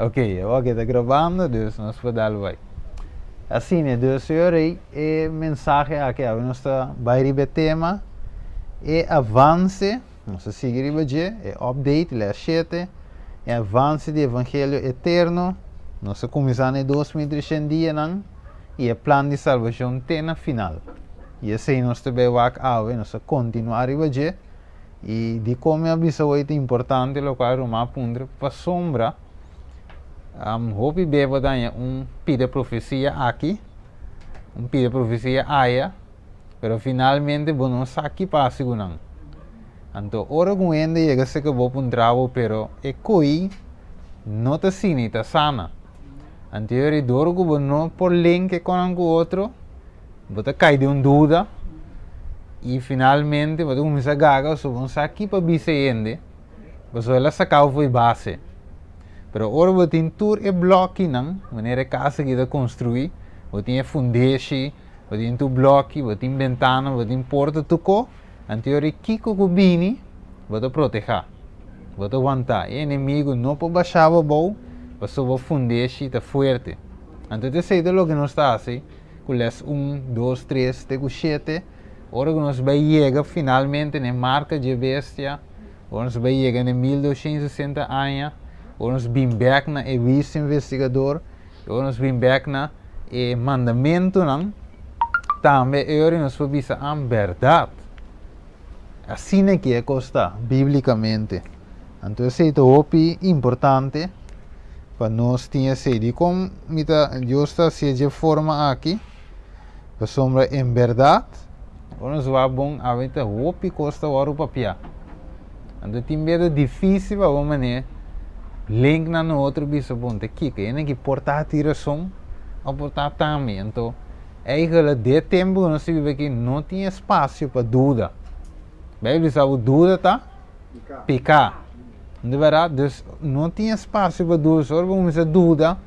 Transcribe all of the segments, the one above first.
Ok, awor ta grabando, dus nos por dal bai. Asina, dus señor rey, e mensahe aki awe nos ta bai riba e tema e avance, nos ta sigui riba dje, e update, les shete, e avance di evangelio eterno, nos ta kuminsá na e 2300 dianan i e plan di salbashon te na final. I esei nos ta bai wak awe, nos ta kontinuá riba dje. I dikon mi a bisa hoy ta importante lokual Roma a puntra? Pasobra hopi be bo daña un pida profesia aki, un pida profesia aya, pero finalmente bo no sa ki pasa ku nan. Anto ora ku un hende yega serka bo puntra bo pero e koi no ta sini, ta sana. Anto yori dor ku bo no por link e konan ku otro, Bo ta kai den un duda i finalmente bo ta kuminsá gaga pasobra bo no sa ki pa bisa e hende, pasobra el a saka bo for di base. Pero ora bo tin tur e blòkinan, manera e kas aki ta konstruí, bo tin e fundeshi, bo tin tur blòki, bo tin bentana, bo tin porta, tur ko, anto ora kiko ku bini, bo ta protehá, bo ta wantá. E enemigu no por basha bo abou pasobra bo fundeshi ta fuerte. Anto esei ta loke nos ta hasi. Ku les un, dos, tres te ku shete, ora ku nos bai yega finalmente na e marka dje bestia, ora nos bai yega na e 1260 aña, ora nos bin bèk na e huisio investigador, i ora nos bin bèk na e mandamentunan, tambe e ora nos por bisa, ah, bèrdat, asina ki e kos ta bíblikamente. Anto esei ta hopi importante pa nos tin esei. Dikon mi ta Dios ta hasié dje forma aki? Pasobra en bèrdat, ora nos wak bon, awe ta hopi kos ta wòrdu papiá. Anto tin bes ta difísil pa bo manera link nan na otro bisa bon ta kiko. Hende ki por ta tin rason òf por ta tambe. Anto eigentlik den e tempu ku nos ta biba aki no tin espasio pa duda. Beibel bisa bo duda ta Piká. Di bèrdat, dus no tin espasio pa duda. So ora bo kuminsá duda,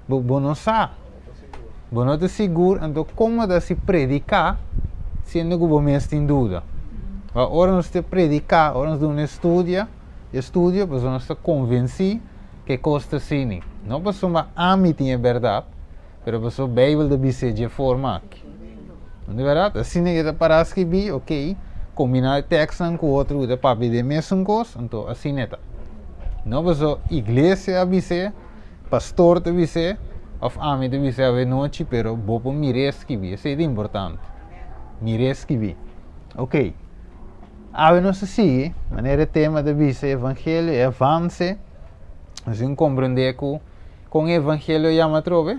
bo bo no sa. Bo no ta sigur, anto kon bo ta hasi prediká siendo ku bo mes tin duda? Wak ora nos ta prediká, ora nos duna estudia, estudio, pasobra nos ta konvensí ku e kos ta asina. No pasobra ami tin e bèrdat, pero pasobra Beibel ta bis'é dje forma aki. Di bèrdat, asina ke ta pará skibí, ok, kombiná e tèkstnan ku otro ku ta papia di e mesun kos, anto asina e ta. No pasobra iglesia a bis'é, pastor ta bis'é, òf ami ta bis'é awenochi, pero bo por mir'é skibí. Esei ta importante, mir'é skibí. Ok, awe nos ta sigui, manera e tema ta bisa, evangelio, e avanse, nos tin komprendé ku kon e evangelio yama atrobe?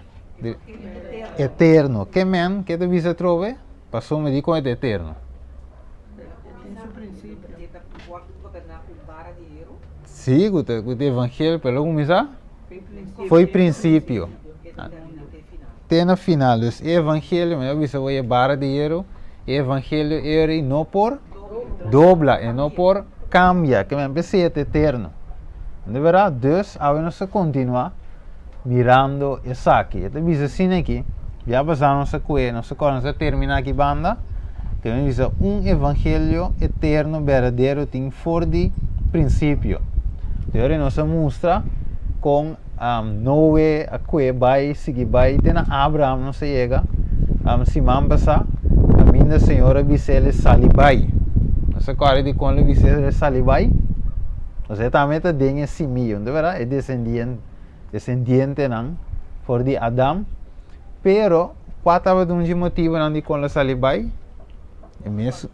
Eterno. Ke men ke ta bisa atrobe? Pasobra mi di kon e ta eterno. Sí, ku ta ku ta evangelio, pero lo kuminsá fo'i prinsipio te na final. Dus e evangelio, mi a bisa bo e bara di heru, e evangelio eri no por dobla, e no por kambia, ke men p'esei e ta eterno. Di bèrdat? Dus awe nos ta kontinuá. Mirando esaki, e ta bisa asina aki, ya pasá nos a kue, nos a kòrda, nos a terminá aki banda, ke mi bisa un evangelio eterno berdadero tin for di prinsipio. Te ora nos a mustra kon Noe a kue bai, sigui bai te na Abraham nos a yega siman pasá, kaminda Señor a bis'é el sali bai. Nos a kòrda di kon el a bis'é el sali bai? Osea tambe ta den e simia, no ta berdad? E desendien. Desendientenan for di Adam, pero kua tabata un dje motibunan dikon lo sali bai? E mes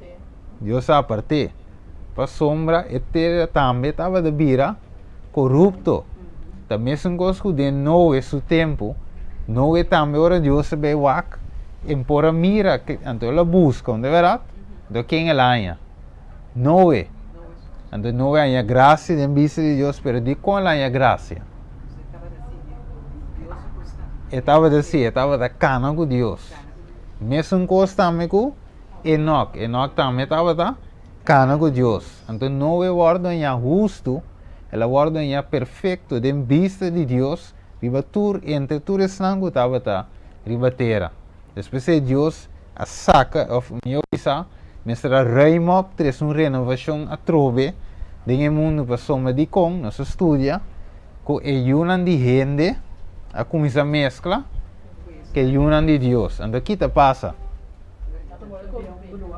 Dios a apart'é, pasobra e tera tambe tabata bira korupto. Ta mesun kos ku den Noe su tempu, Noe tambe ora Dios a bai wak, e por a mira, anto el a buska, no ta bèrdat? Anto ken el a haña? Noe. Anto Noe haña grasia den bista di Dios, pero dikon el haña grasia? E tabata si, e tabata kana ku Dios. Mesun kos tambe ku Enok. Enok tambe tabata kana ku Dios. Anto Noe wòrdu haña hustu, el a wòrdu haña perfekto den bista di Dios riba tur, entre tur esnan ku tabata riba tera. Despues e Dios a saka, òf mihó bisá, mester a ruim op tres un renovashon atrobe den e mundu pasobra dikon nos a studia Ku e yunan di hende a kuminsá meskla ku e yunan di Dios. Anto ki ta pasa?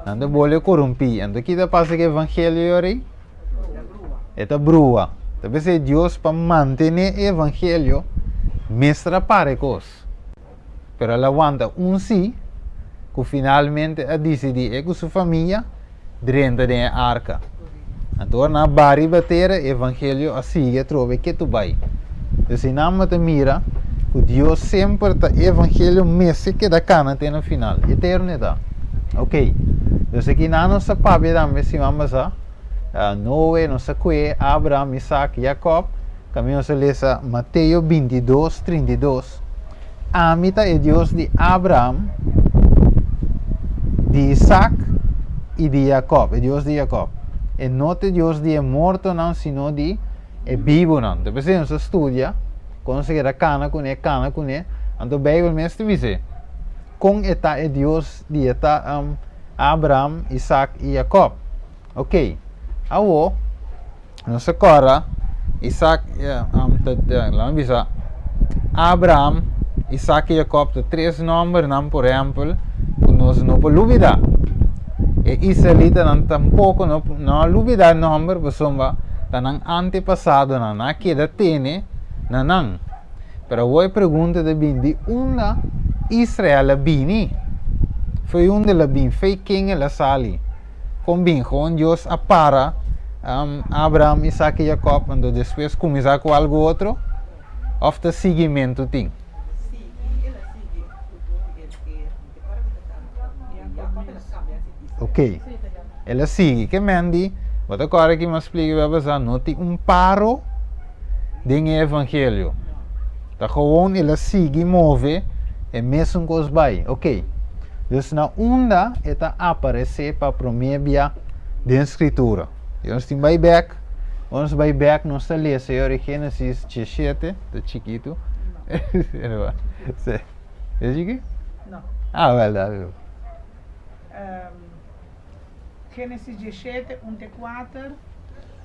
Nan ta bolbe korumpí. Anto ki ta pasa ku e evangelio yori? E ta brua. Ta p'esei Dios pa mantené e evangelio mester a para e kos. Pero el a wanta un sí ku finalmente a disidí e ku su famia drenta den e arka. Anto ora nan a baha riba tera, e evangelio a sigui atrobe ketu bai. Entonces einan bo ta mira ku Dios semper ta e evangelio mester keda kana te na final, eterno e ta. Ok, entonces akinan nos ta papia tambe siman pasá, Noe, nos a kue Abraham, Isaac, Jacob, kaminda nos a lesa Mateo 22, 32. Ami ta e Dios di Abraham, di Isaac i di Jacob, e Dios di Jacob. E no ta e Dios di e mortonan, sino di e bibunan. Ta p'esei nos a studia kon nos a keda kana kuné, kana kuné. Anto Beibel mes ta bis'é kon e ta e Dios di e ta Abraham, Isaac i Jacob. Ok, awo nos a kòrda Isaac, laga mi bisa, Abraham, Isaac i Jacob ta tres nòmbernan, por ehèmpel, ku nos no por lubidá. E israelitanan tampoko no no a lubidá e nòmber pasobra ta nan antepasadonan, nan a keda tene na nan. Pero awor e pregunta ta bin, di unda Israel a bini? Fo'i unda el a bin? Fo'i ken el a sali? Kon bin? Gewoon Dios a para Abraham, Isaac i Jacob, anto despues kuminsá ku algu otro? Òf ta siguimentu tin? Ok, el a sigui. Ke men di, bo ta kòrda ki mi a splika bia pasá, no tin un paro den e evangelio. Ta gewoon el a sigui move e mesun kos bai. Ok. Dus na unda e ta aparesé pa promé bia den Skritura? I nos tin bai bèk. Ora nos bai bèk nos ta lesa e ora Génesis 17, ta chikitu. E chiki? No. Ah, wèl, dale. Génesis 17, 1 te 4,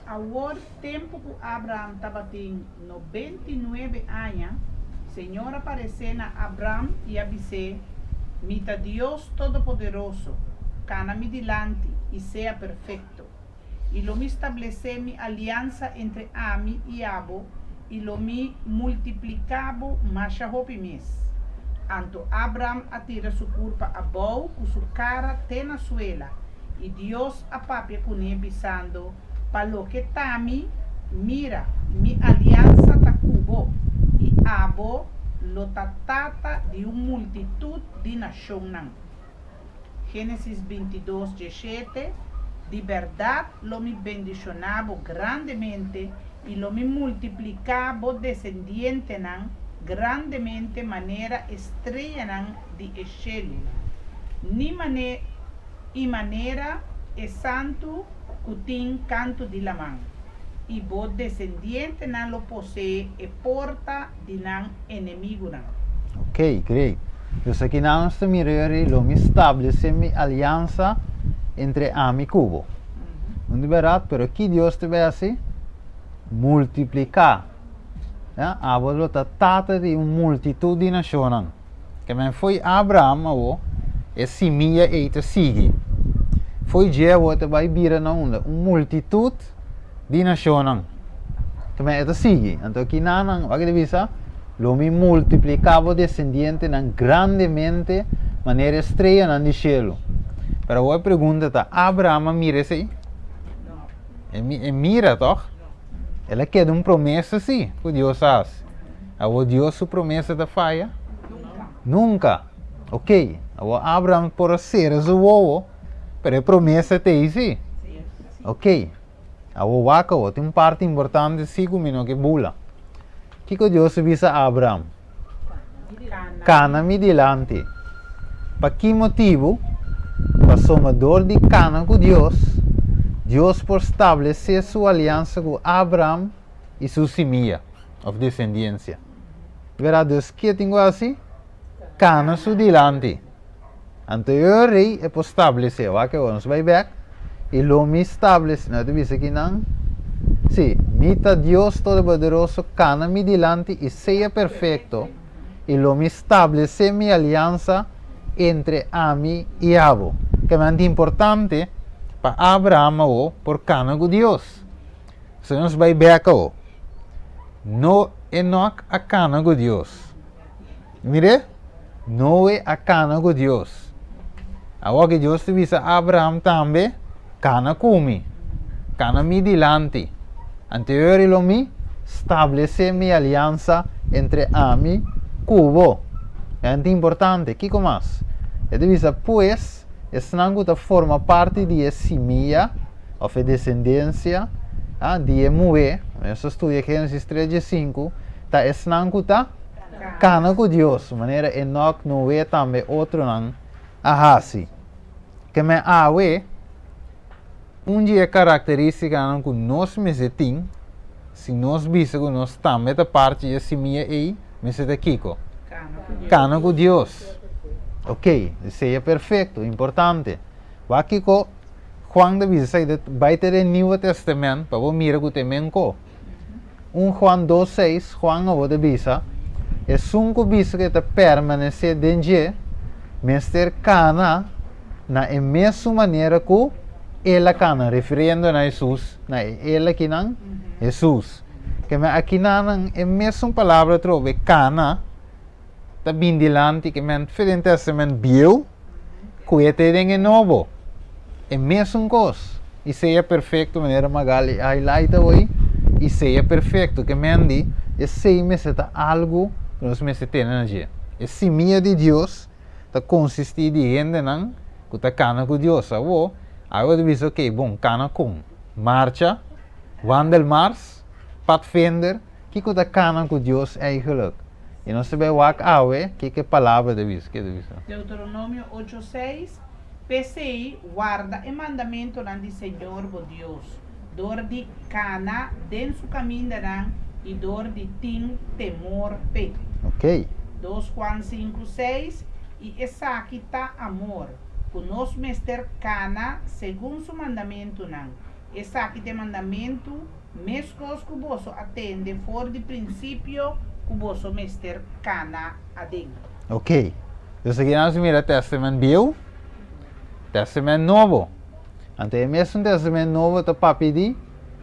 Awor, tempu ku Abraham tabatin 99 aña, Señor a paresé na Abram i a bis'é, Mi ta Dios Todopoderoso, kana mi dilanti i sea perfekto. I lo mi stablesé mi aliansa entre ami i abo, i lo mi multipliká bo masha hopi mes. Anto Abram a tira su kurpa abou ku su kara te na suela, i Dios a papia kuné bisando, Pa loke ta mi, mira, mi aliansa ta ku bo, i abo lo ta tata di un multitut di nashonnan. Génesis 22, 17, Di bèrdat lo mi bendishoná bo grandemente i lo mi multipliká bo desendientenan grandemente manera e streanan di e shelu, ni mane i manera e santu ku tin kantu di laman, i bo desendientenan lo poseé e porta di nan enemigunan. Ok, great. Dus akinan nos ta mira yori lo mi stablesé mi aliansa entre ami ku bo. No di bèrdat, pero ki Dios ta bai hasi? Multipliká. Ya, abo lo ta tata di un multitut di nashonnan. Ke men fo'i Abraham awo, e simia ei ta sigui. Fo'i dje awo ta bai bira na unda? Un multitut di nashonnan. Ke men e ta sigui. Anto aki nan, wak e ta bisa, Lo mi multipliká bo desendientenan grandemente manera e streanan di shelu. Pero awor e pregunta ta, Abraham a mira esei? E mira, tòg? El a keda un promesa sí ku Dios a hasi. Awor Dios su promesa ta faya? Nunka. Ok, awor Abraham por a sera su wowo, pero e promesa ta ei sí. Ok, awor wak awor, tin un parti importante sí ku mi no ke bula. Kiko Dios a bisa Abraham? Kana mi dilanti. Pa ki motibu? Pasobra dor di kana ku Dios, Dios por stablesé su aliansa ku Abraham i su simia, òf desendiensia. Bèrdat, Dios ke tin ku hasi? Kana su dilanti. Anto e ora ei e por stablesé. Wak e ora nos bai bèk, i lo mi stablesé, no ta bisa kinan? Sí, mi ta Dios Todopoderoso, kana mi dilanti i sea perfekto, i lo mi stablesé mi aliansa entre ami i abo. Kementi importante pa Abraham awo por kana ku Dios. Si nos bai bek awo, no Enoch a kana ku Dios. Mire, Noe a kana ku Dios. Awor ki Dios ta bisa Abraham tambe, Kana ku mi, kana mi dilanti. Anterior lo mi stablesé mi aliansa entre ami ku bo. Esei ta importante. Kiko mas? E ta bisa, Pues, esnan ku ta forma parti di e simia, òf e desendensia, di e muhé, nos a studia Génesis tres diesinku, ta esnan ku ta kana ku Dios, manera Enok, Noe tambe otronan a hasi. Keme awe, un di e karakterístikanan ku nos mester tin, si nos bisa ku nos tambe ta parti di e simia ei, mester ta kiko? Kana ku Dios. Ok, esei e perfekto, importante. Wak kiko Juan ta bisa, esei ta bai te den Nieuwe Testament pa bo mira ku ta e men ko. 1 Juan dos seis, Juan awor ta bisa, Esun ku bisa ku e ta permanesé den dje, mester kana na e mesun manera ku el a kana, refiriendo na Hesus, na e el akinan, Hesus. Keme akinanan e mesun palabra atrobe, kana, ta bin dilanti ke men fe den Testament Bieu ku e te den e Nobo. E mesun kos. I sea perfekto manera Magali highlight awor i sea perfekto ke men di esei mester ta algu ku nos mester tene na dje. E simia di Dios ta konsistí di hendenan ku ta kana ku Dios. Awor, awe ta bisa ok bon kana kon? Marcha? Wandelmars? Padvinder? Kiko ta kana ku Dios eigenlijk? I nos ta bai wak awe kiko e palabra ta bisa. Ke ta bisa? Deuteronomio ocho seis, P'esei, warda e mandamentonan di Señor bo Dios, dor di kana den su kamindanan i dor di tin temor p'e. Ok. Dos Juan sinku seis, I esaki ta amor, ku nos mester kana segun su mandamentunan. Esaki ta e mandamentu Meskos ku boso a tende for di prinsipio ku boso mester kana aden. Ok. Dus aki nos mira Testament Bieu, Testament Nobo. Anto e mesun Testament Nobo ta papia di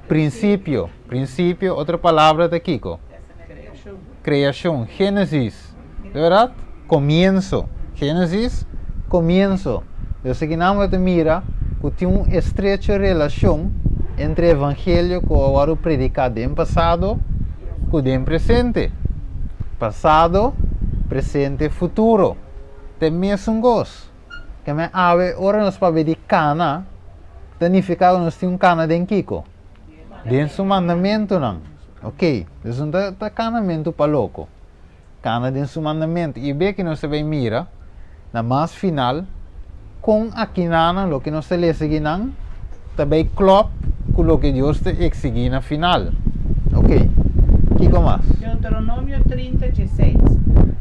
prinsipio. Prinsipio, otro palabra ta kiko? Kreashon. Kreashon, Génesis. Di bèrdat? Komienso. Génesis, komienso. Dus aki nan bo ta mira ku tin un estrecho relashon entre evangelio ku a wòrdu prediká den pasado ku den presente. Pasado, presente, futuro. Ta e mesun kos. Keme awe ora nos papia di kana, ta nifiká ku nos tin un kana den kiko? Den su mandamentunan. Ok, dus no ta kanamentu pa loko. Kana den su mandamentu. I be ki nos ta bay mira na mas final kon akinanan loke nos ta lesa akinan ta bay klop ku loke Dios ta eksigí na final. Ok, kiko mas? Deuteronomio 30, dieseis,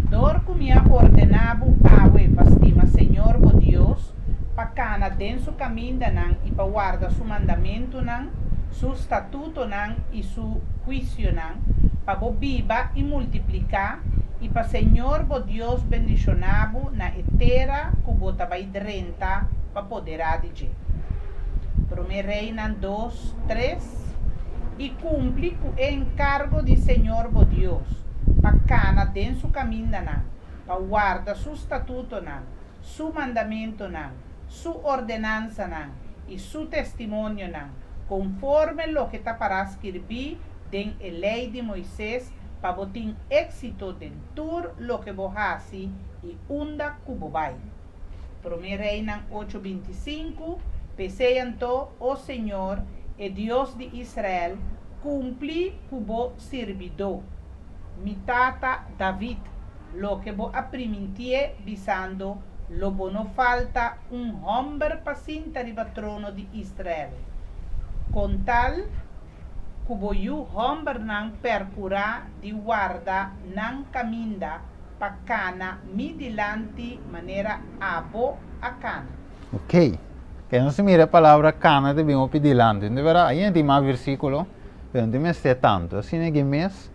Dor ku mi a ordená bo awe pa stima Señor bo Dios, pa kana den su kamindanan i pa warda su mandamentunan, su statutonan i su huisionan, pa bo biba i multipliká, i pa Señor bo Dios bendishoná bo na e tera ku bo ta bai drenta pa poderá di dje. Promé Reinan dos, tres, I kumpli ku e enkargo di Señor bo Dios, pa kana den su kamindanan, pa warda su statutonan, su mandamentonan, su ordenansanan i su testimonionan, konforme loke ta pará skirbí den e Lei di Moises, pa bo tin éksito den tur loke bo hasi i unda ku bo bai. Promé Reinan ocho 25 P'esei anto, o señor, e Dios di Israel, kumpli ku bo sirbidó, mi tata David, Loke bo a primintié, bisando, Lo bo no falta un hòmber pa sinta riba trono di Israel, kon tal ku bo yu hòmbernan pèrkurá di warda nan kaminda pa kana mi dilanti manera abo a kana. Ok. Ke nos mira e palabra kana ta bin hopi dilanti, no ta bèrdat? Ainda tin mas versíkulo. Pero no tin mester tantu. Asina ki mes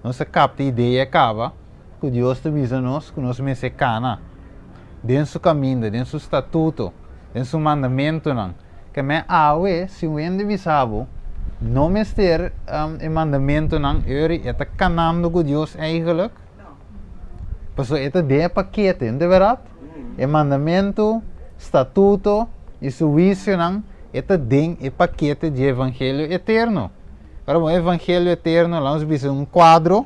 nos a kapta idea kaba ku Dios ta bisa nos ku nos mester kana den su kaminda, den su statuto, den su mandamentunan. Keme awe si un hende bisa bo no mester e mandamentunan eri e ta kanando ku Dios eigenlijk? Pasobra e ta den e pakete, no ta bèrdat? E mandamentu, statuto i su huisionan e ta den e pakete di evangelio eterno. Ora bo evangelio eterno laga nos bisa un kuadro,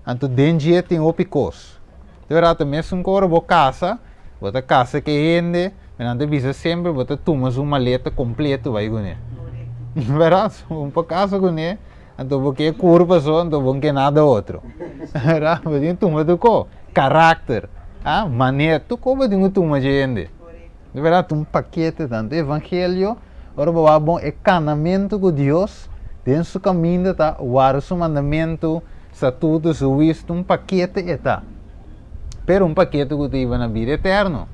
anto den dje tin hopi kos. Ta bèrdat? Ta mesun ku ora bo kasa, bo ta kasa ku e hende, pero nan ta bisa semper bo ta tuma su maleta kompleto bai kuné. Bèrdat? Bo por kasa kuné. Anto bo ke kurpa so, anto bo no ke nada otro. Verdad? Bo tin tuma tur ko. Karakter, ah, manera, tur ko bo tin ku tuma dje hende. Di verdad, un pakete tanto. Evangelio, ora bo wak bon e kanamentu ku Dios den su kaminda ta warda su mandamentu, statuto, su huisio, un pakete e ta. Pero un pakete ku ta hiba na bida eterno.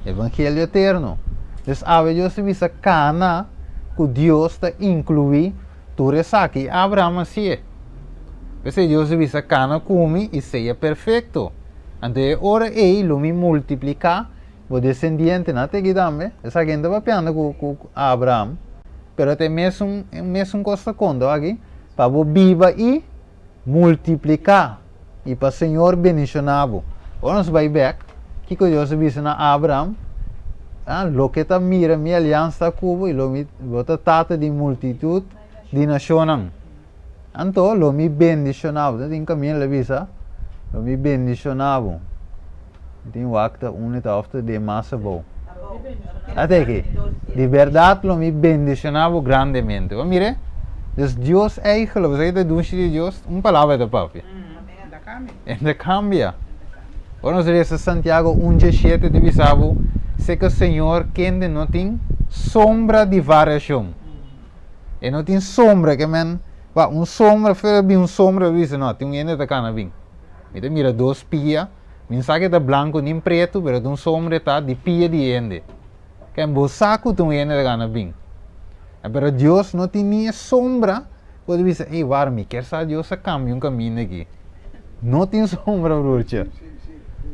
Evangelio eterno. Dus awe Dios ta bisa kana ku Dios ta inkluí Tur esaki Abraham a hasié. P'esei Dios a bisa, Kana ku mi i sea perfekto. Anto e ora ei lo mi multipliká bo desendientenan. Te aki tambe, esaki no ta papiando ku Abraham, pero ta e mesun e mesun kos ta konta aki, pa bo biba i multipliká i pa Señor bendishoná bo. Ora nos bai bèk, kiko Dios a bisa na Abraham? Ah, loke ta mira mi aliansa ta ku bo i lo mi bo ta tata di multitut di nashonnan. Anto lo mi bendishoná bo. Tin kaminda el a bisa, lo mi bendishoná bo. Tin wak ta unda ta òf ta den mas abou. Ata aki, di bèrdat lo mi bendishoná bo grandemente. Bo mira? Dus Dios eigenlijk, bo sa ki ta dushi di Dios? Un palabra e ta papia. E ta kambia. Ora nos lesa Santiago un diesshete ta bisa bo, Seka Señor kende no tin sombra di variashon. E no tin sombra, ke men, wak, un sombra, fuera bin un sombra, bo bisa, no, tin un hende ta kana bin. Mi ta mira dos pia. Mi no sa ke ta blanku nin pretu, pero ta un sombre ta di pia di hende. Ken bo sa ku ta un hende ta gana bin. Pero Dios no tin ni e sombra ku ta bisa, ey wara mi kier sa Dios a kambia un kaminda aki. No tin sombra broertje.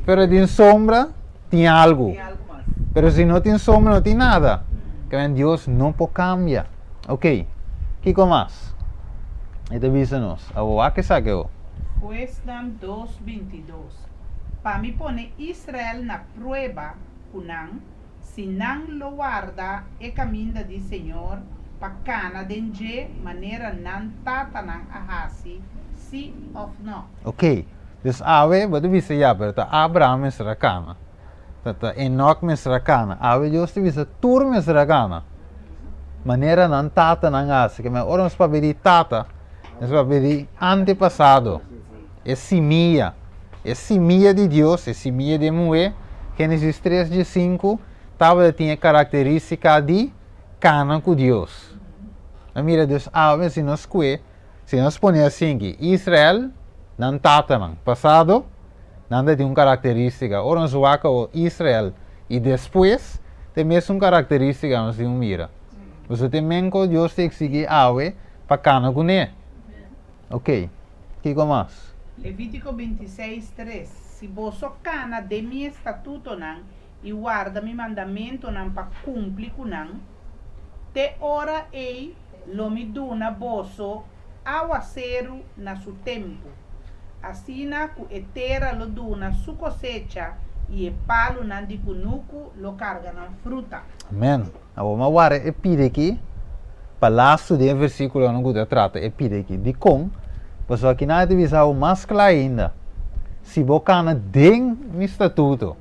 Pero tin sombra tin algu. Pero si no tin sombra no tin nada. Ken Dios no por kambia. Ok, kiko mas? E ta bisa nos. Awor wak esaki awor. Huesnan dos 22 Pa mi pone Israel na prueba ku nan, si nan lo warda e kaminda di señor pa kana den dje manera nan tatanan a hasi, sí òf nò. Ok, dus awe bo ta bisa ya, pero ta Abraham mester a kana, ta ta Enoch mester a kana, awe Dios ta bisa tur mester a kana, manera nan tatanan a hasi. Keme ora nos papia di tata, nos papia di antepasado. E simia, e simia di Dios, e simia di e muhé, Génesis tres diesinku, tabata tin e karakterístika di kana ku Dios. A mira Dios awe si nos kue, si nos pone asinki, Israel, nan tatanan, pasado, nan ta tin un karakterístika. Ora nos wak awor Israel i despues, ta e mesun karakterístika nos tin ku mira. Pasobra ta e men ku Dios ta eksigí awe pa kana kuné. Ok, kiko mas? Levítiko 26, tres, Si boso kana den mi estatutonan i warda mi mandamentunan pa kumpli ku nan, te ora ei lo mi duna boso awaseru na su tempu, asina ku e tera lo duna su kosecha i e palunan di kunuku lo karga nan fruta. Amen. Awor mi a wara e pida aki pa lastu den e versikulonan ku ta trata e pida aki. Dikon? Pasobra aki nan a ta bisa awo mas kla ainda, Si bo kana den mi statuto.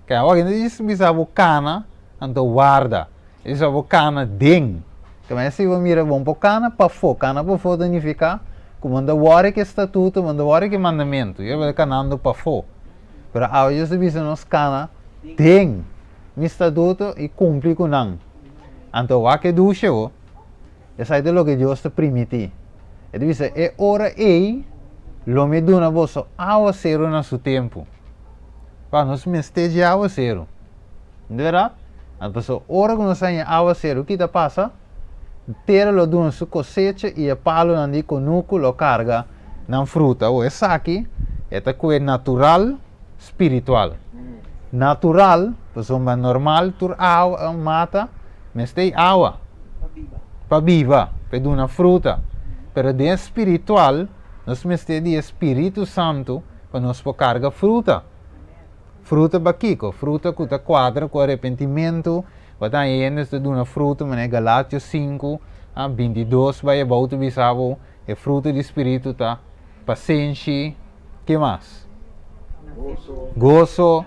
Ke awor aki no ta djis bisa bo kana, anto warda. E bisa bo kana den. Ke manera si bo mira bon por kana pafó. Kana pafó ta nifiká ku bo no ta wòri ku e statuto, bo no ta wòri ku e mandamentu. Yo ta kanando pafó. Pero awe Dios ta bisa nos kana den. Mi statuto i kumpli ku nan. Anto wak e dushe bo, esaki ta loke Dios ta primití. E ta bisa, E ora ei lo mi duna boso awaseru na su tempu. Pa nos mester dje awaseru. No ta bèrdat? Anto pasobra ora ku nos haña awaseru, ki ta pasa? Tera lo duna su kosecha i e palunan di kunuku lo karga nan fruta. Awor esaki e ta kue natural, spiritual. Natural, pasobra normal tur awa, mata mester ei awa pa biba, pa e duna fruta. Pero den e spiritual nos mester di e Spiritu Santu pa nos por karga fruta. Fruta pa kiko? Fruta ku ta kuadra ku arepentimentu. Bo ta haña hende ta duna fruta manera Galatio sinku a 22 bai abou ta bisa bo e fruta di spiritu ta pasenshi, ke mas? Goso,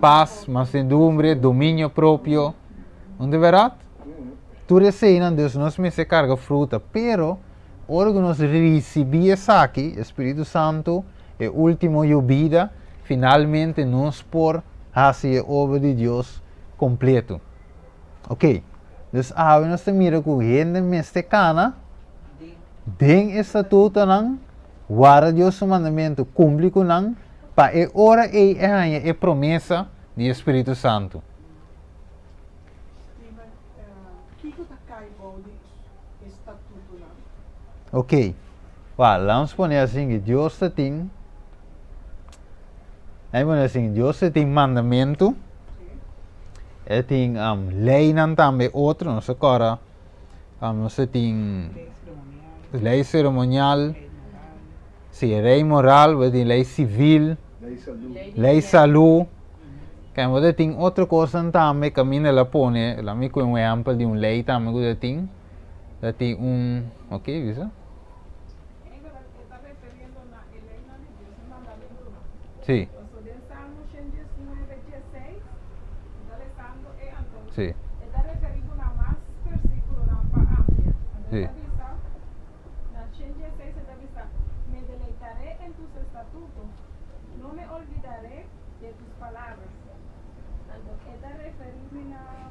pas, mansedumbre, dominio propio. No ta bèrdat? Tur eseinan dus nos mester karga fruta, pero ora ku nos risibí esaki, e Spiritu Santu, e último yobida, finalmente nos por hasi e obra di Dios kompleto. Ok, dus awe nos ta mira ku hende mester kana den e statutonan, warda Dios su mandamentu, kumpli ku nan, pa e ora ei e haña e promesa di e Spiritu Santu. Steven, kiko ta kai bou di e statutonan? Ok, wak, lanos pone asin ki Dios ta tin, lanos pone asin, Dios ta tin mandamentu, e tin leinan tambe otro, nos ta kòrda, nos ta tin lei seremonial, si, lei moral, bo tin lei sivil, lei salú, Kende bo ta tin otro kosnan tambe kaminda el a pone, el a mi ku un ehèmpel di un lei tambe ku ta tin, ta tin un, ok bisa? Sí. Sí. Sí. De tus palabras. Anto e ta referí mi na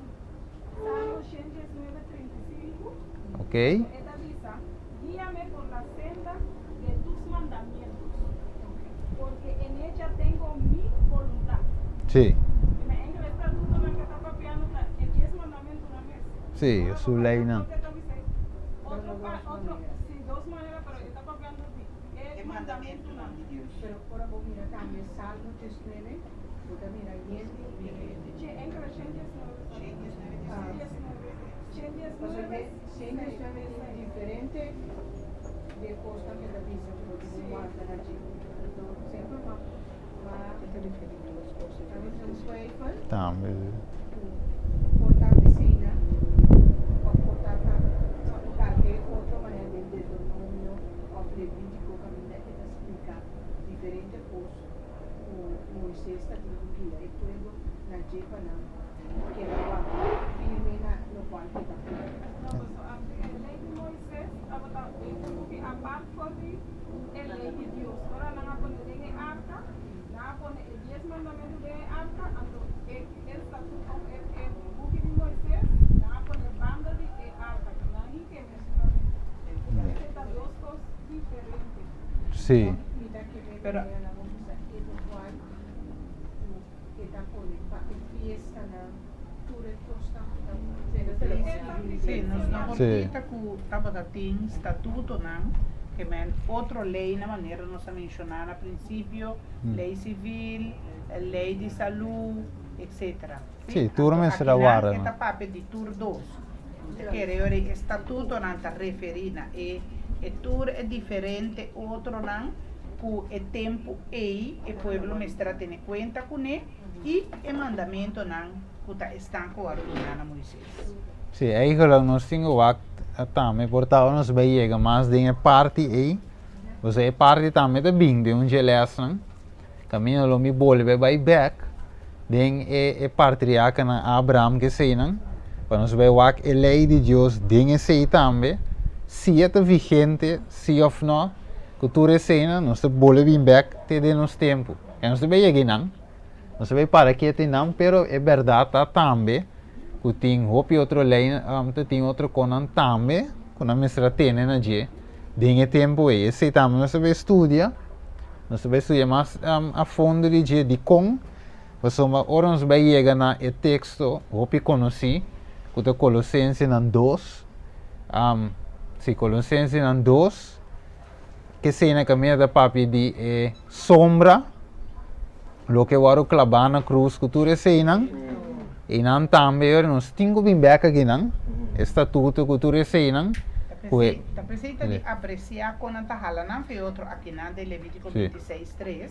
Salmo 119, 35. Ok. Anto e ta bisa, Guíame por la senda de tus mandamientos, porque en ella tengo mi voluntad. Sí. Na engel e statutonan ke ta papiando ta e dies mandamentunan mes. Sí, su leinan. Otro pa, otro, sí, dos manera, pero e ta papiando di e E mandamentunan di Dios. Pero ora bo mira tambe Salmo 19, bo ta mira yen di Pasobra shen diesnuebe tin diferente di e kosnan ke ta bisa ku bo tin ku warda na dje. Anto semper ma ma un twijfel ku por ta asina òf por ta ta kalke otro manera den Deuteronomio òf Levítiko kaminda e ta splika diferente kos ku Moises ta tin ku guia e pueblo na dje pa nan keda wak firme na lokual ke ta pidi. No, pasobra anto e lei di Moises tabata un poki apart for di e lei di Dios. Ora nan a pone den e arka, nan a pone e dies mandamentu den e arka, anto e estatuto òf e e buki di Moises nan a pone banda di e arka. Nan hik'é mesunamente. Esei ta dos kos diferente. Sí. Mi ta kere Pero manera nan por bisa e lokual ku e ta pone pa e fiestanan tur e kosnan ku ta Sí, nos no por Sí. kita ku tabata tin statutonan ke men otro leynan manera nos a menshoná na prinsipio, ley sivil, ley di salú, etcetera. Sí, tur Anto mester a akinan warda e nan. ta papia di tur dos. Mi ta kere ora e statutonan ta referí na e e tur e diferente otronan ku e tempu ei e pueblo mester a tene kuenta kuné i e mandamentonan ku ta esnan ku a ordená na Moises. Sí, eigenlijk nos tin ku wak tambe por ta nos bai yega mas den e parti ei, pasobra e parti tambe ta bin den un dje lèsnan. Kaminda lo mi bolbe bai bèk den e e patriarkanan Abraham ku eseinan, pa nos bai wak e lei di Dios den esei tambe, si e ta vigente, si òf nò, ku tur eseinan nos ta bolbe bin bèk te den nos tempu. E nos ta bai yega einan, nos ta bai para ketu einan, pero e bèrdat ta tambe ku tin hopi otro lei, ta tin otro konan tambe ku nan mester a tene na dje den e tempu ei. Esei tambe nos ta bai studia. Nos ta bai studia mas a fondo di dje dikon, pasobra ora nos bai yega na e teksto hopi konosí ku ta Kolosensenan 2. Si, Kolosensenan 2, kesei na kaminda ta papia di e sombra, loke wòrdu klabá na krus ku tur eseinan, i nan tambe ora nos tin ku bin bèk akinan, e statuto ku tur eseinan, ku e. Ta p'esei ta di apresiá kon nan ta hala nan fe otro akinan den Levítiko 26, 3,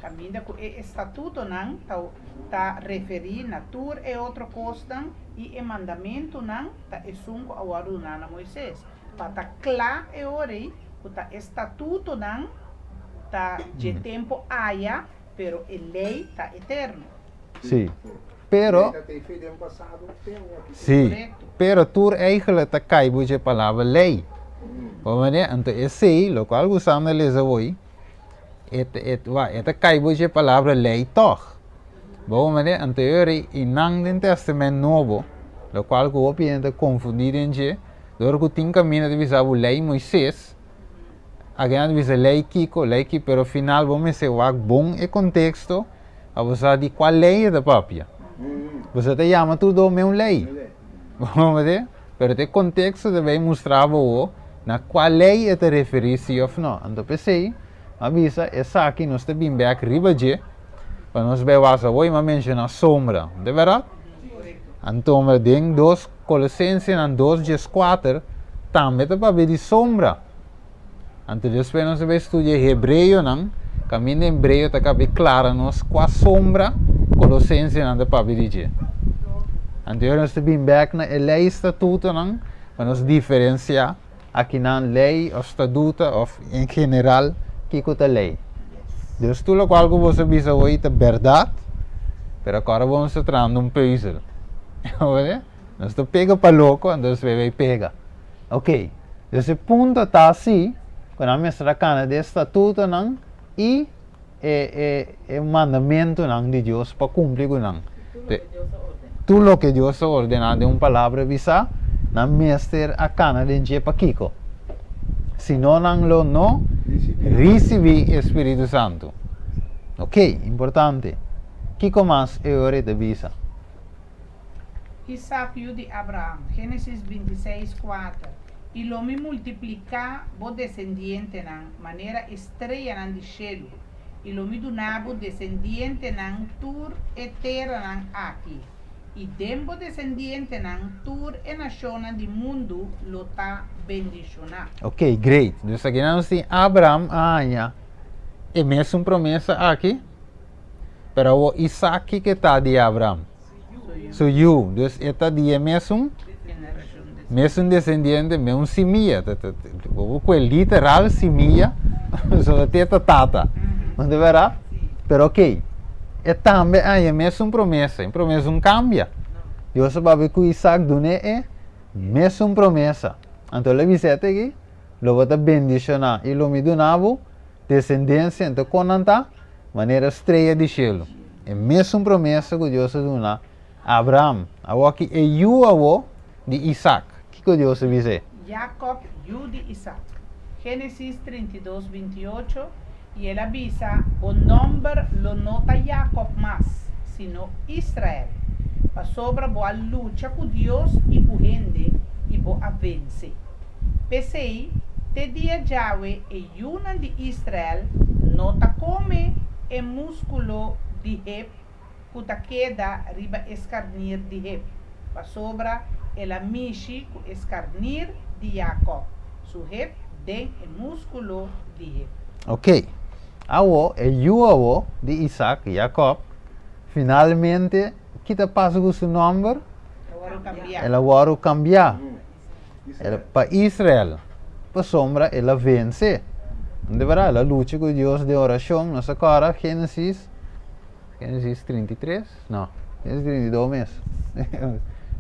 kaminda ku e estatutonan ta ta referí na tur e otro kosnan i e mandamentunan ta esun ku a wòrdu duná na Moises. Pa ta kla e ora ei ku ta e statutonan ta dje tempu aya, pero e lei ta eterno. Sí, pero. Sí, pero tur eigenlijk ta kai bo dje palabra lei. Bo manera, anto esei, lokual ku Sander lesa awor, e ta, e, wa, e ta kai bo dje palabra lei tòg. Bo manera, anto e ora ei, i nan den Tèstamènt Nobo, lokual ku hopi hende ta konfundí den dje, dor ku tin kaminda ta bisa bo lei Moises, Agen a bisa lei kiko, lei ki, pero final bo mester wak bon e konteksto pa bo sa di kua lei e ta papia. Boso ta yama tur dos meun lei. Bo mester? Pero ta e konteksto ta bay mustra bo awo na kua lei e ta referí si òf no. Anto p'esei mi a bisa esaki nos ta bin bèk riba dje pa nos bay wak awor i mi a menshoná sombra. No ta bèrdat? Anto den dos Kolosensenan 2 dieskuater tambe ta papia di sombra. Anto despues nos a bai studia Hebreonan, kaminda Hebreo ta kabe klara nos kua sombra Kolosensenan ta papia di dje. Anto nos ta bin bèk na e lei statutonan pa nos diferensiá akinan lei òf statuto òf en general kiko ta lei. Dus tur lokual ku boso bisa hoy ta bèrdat, pero akora bo nos ta trahando un pùzel. Nos ta pega pa loko, anto despues bai pega. Ok, dus e punto ta si ku nan mester a kana di e statutonan i e e e mandamentunan di Dios pa kumpli ku nan. Tur loke Dios a ordená den un palabra bisá, nan mester a kana den dje. Pakiko? Si no nan lo no risibí e Spiritu Santu. Ok, importante. Kiko mas e ora e ta bisa? Isaac yu di Abraham, Génesis 26, 4, I lo mi multipliká bo desendientenan manera e streanan di shelu, i lo mi duna bo desendientenan tur e teranan aki, i den bo desendientenan tur e nashonnan di mundu lo ta bendishoná. Ok, great. Dus akinan nos tin Abraham a haña e mesun promesa aki, pero awor Isaac kiko ta di Abraham? Su yu. Dus e ta di e mesun mesun desendiente, mesun simia. Bo por kue literal simia, pasobra te ta tata. No ta berdad? Pero ok, e tambe a haña e mesun promesa, e promesa no kambia. Dios a papia ku Isaac dun'é e mesun promesa. Anto el a bisa e aki, Lo bo ta bendishoná i lo mi duna bo desendensia, anto kon nan ta? Manera strea di shelu. E mesun promesa ku Dios a duna Abraham. Awor ki e yu awor di Isak, kiko Dios a bis'é? Jakòb, yu di Isak. Génesis 32, 28, I el a bisa, Bo nòmber lo no ta Jakòb mas, sino Israel, pasobra bo a lucha ku Dios i ku hende, i bo a vense. P'esei, te dia djawe e yunan di Israel no ta kome e múskulo di hep ku ta keda riba e skarnir di hep, pasobra el a mishi ku e skarnir di Jakòb, su hep den e múskulo di hep. Oké, awor e yu awor di Isak, Jakòb, finalmente ki ta pasa ku su nòmber? El a wòrdu kambiá. El pa Israel, pasobra el a vense. No ta berdad? El a lucha ku Dios den orashon. Nos a kòrda Génesis, Génesis 33? No, Génesis 32 mes.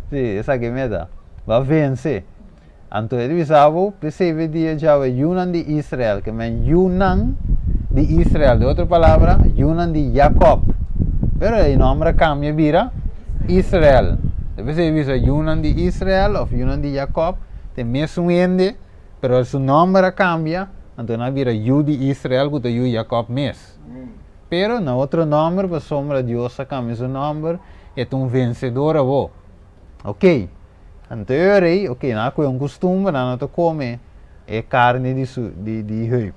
Sí, esaki meta. Bo a vense. Anto e ta bisa bo, p'esei e dia djawe yunan di Israel, ke men yunan di Israel, den otro palabra, yunan di Jakòb. Pero e nòmber a kambia bira Israel. Despues e bisa yunan di Israel òf yunan di Jakòb, ta e mesun hende, pero su nòmber a kambia, anto nan a bira yu di Israel ku ta yu Jakòb mes. Pero na otro nòmber, pasobra Dios a kambia su nòmber, e ta un vensedor awor. Oke. Anto e rei, ok, nan a kohe un kustumber, nan no ta kome e karni di su di di heup.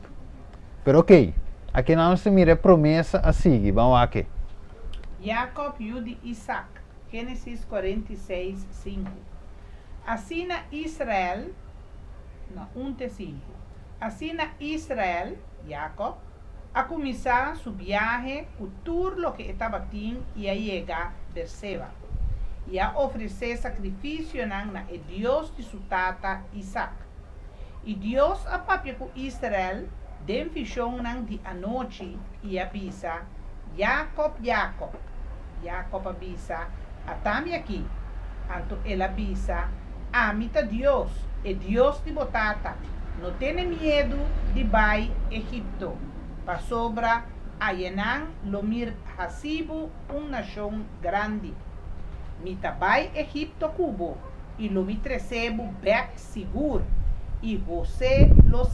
Pero ok, aki nan nos ta mira e promesa a sigui, ban wak e. Yakob yu di Isak, Génesis 46, 5. Asina Israel, no, 1 te 5. Asina Israel, Yakob, a kuminsá su biahe ku tur loke e tabatin i a yega Berseba, i a ofresé sakrifisionan na e Dios di su tata Isak. I Dios a papia ku Israel den vishonnan di anochi i a bisa, Yakob, Yakob! Yakob a bisa, Atami aki. Anto el a bisa, Ami ta Dios, e Dios di bo tata. No tene miedu di bai Egipto, pasobra ayanan lo mi hasi bo un nashon grandi. Mi ta bai Egipto ku bo, i lo mi trese bo bèk sigur, i Hosé lo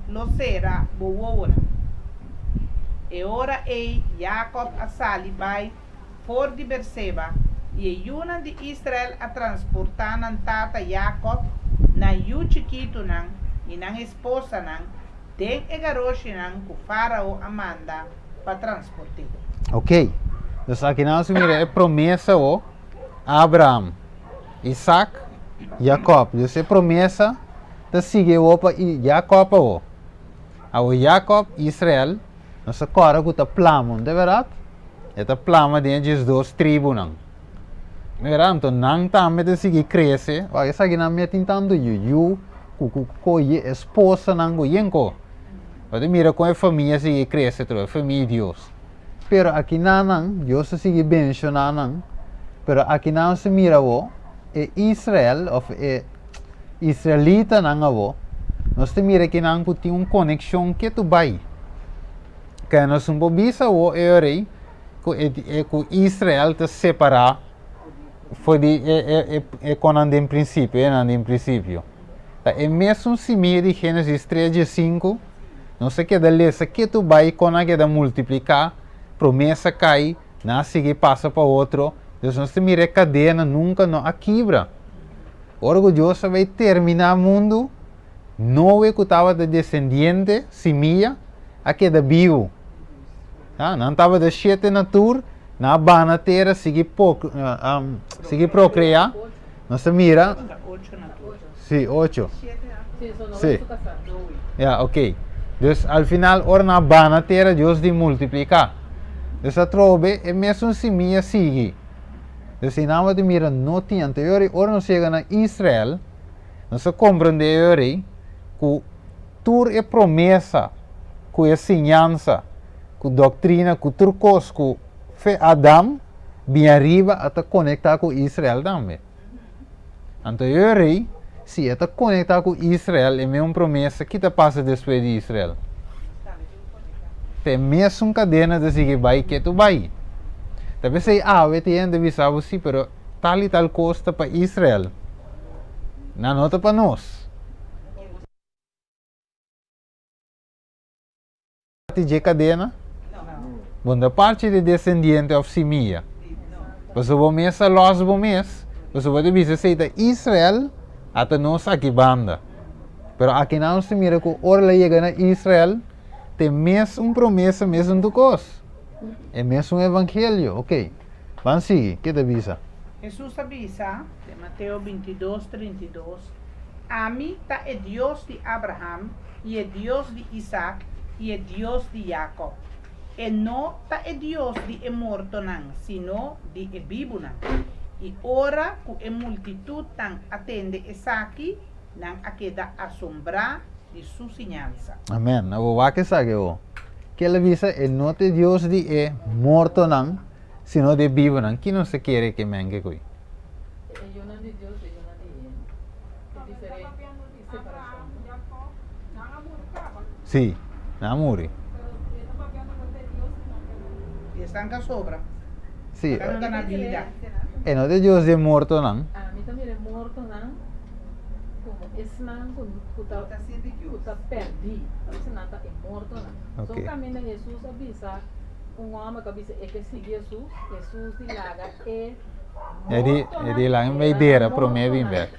lo sera bo wowonan. E ora ei Yakob a sali bai for di Berseba, i e yunan di Israel a transportá nan tata Yakob, nan yu chikitunan i nan esposanan den e garoshinan ku Fárao a manda pa transport'é. Ok, dus aki nan nos mira e promesa o Abraham, Isaac, Jacob. Dus e promesa ta sigui awo pa Jacob awo. Awo Jacob, Israel, nos ta kòrda ku ta plama, no ta bèrdat? E ta plama den e diesdos tribunan. Mira, anto nan tambe ta sigui krese. Wak, esakinan mi a tin tantu yu, yu ku ku ku ye esposanan ku yen ko. Bo ta mira kon e famia sigui krese atrobe, e famia di Dios. Pero akinanan, Dios ta sigui benshoná nan, pero akinan nos ta mira awor, e Israel òf e israelitanan awor, nos ta mira kinan ku tin un konekshon ketu bai. Ke nos no por bisa awor e ora ei ku e e ku Israel ta separá for di e e e e konan den prinsipio, e nan den prinsipio. Ta e mesun simia di Génesis tres diesinku, nos a keda lesa ketu bai kon a keda multipliká, promesa kai, nan a sigui pasa pa otro, dus nos ta mira e kadena nunka no a kibra. Ora ku Dios a bai terminá mundu, Noe ku tabata desendiente, simia, a keda bibu. Ya, nan tabata shete na tur, nan a bana tera sigui pok, um, sigui prokreá. Nos ta mira. Sí, ocho. Sí. Ya, ok. Dus al final, ora nan a bana tera, Dios di multipliká. Dus atrobe, e mesun simia sigui. Dus si nan tabata mira, no tin. Anto e ora, ora nos yega na Israel, Nos a komprendé e ora ei ku tur e promesa, ku e siñansa, ku doktrina, ku tur kos ku fe Adam bin ariba a ta konektá ku Israel tambe. Anto e ora ei, si e ta konektá ku Israel, e mesun promesa, ki ta pasa despues di Israel? Ta e mesun kadena ta sigui bai ketu bai. Ta p'esei awe tin hende bisa bo, si, pero tal i tal kos ta pa Israel. Nan no ta pa nos. Parti dje kadena? Bo no ta parti di desendiente òf simia. Pasobra bo mes a lòs bo mes, pasobra bo ta bisa esei ta Israel, ata nos aki banda. Pero akinan nos ta mira ku ora el a yega na Israel, ta e mes un promesa, mes un tur kos. E mes un evangelio. Oké, ban sigui. Ke ta bisa? Hesus a bisa den Mateo 22, 32, Ami ta e Dios di Abraham i e Dios di Isak i e Dios di Yakob. E no ta e Dios di e mortonan, sino di e bibunan. I ora ku e multitutnan a tende esaki, nan a keda asombrá di su siñansa. Amen. Awor wak esaki awor. Kel a bisa e no ta e Dios di e mortonan, sino di e bibunan. Ki nos ta kere ke men ke kui? E yunan di Dios e yunan di hende. E diferente separashon. Sí, nan a muri. I esnan ka sobra. Sí. Nan ta na bida. E no ta e Dios di e mortonan. Ami ta mira e mortonan komo esnan ku ku ta ku ta pèrdí. Esnan ta e mortonan. Ok. So kaminda Hesus a bisa un hòmber ku a bisa e ke sigui Hesus, Hesus di laga e. E di, e di laga mi dera promé bin bek.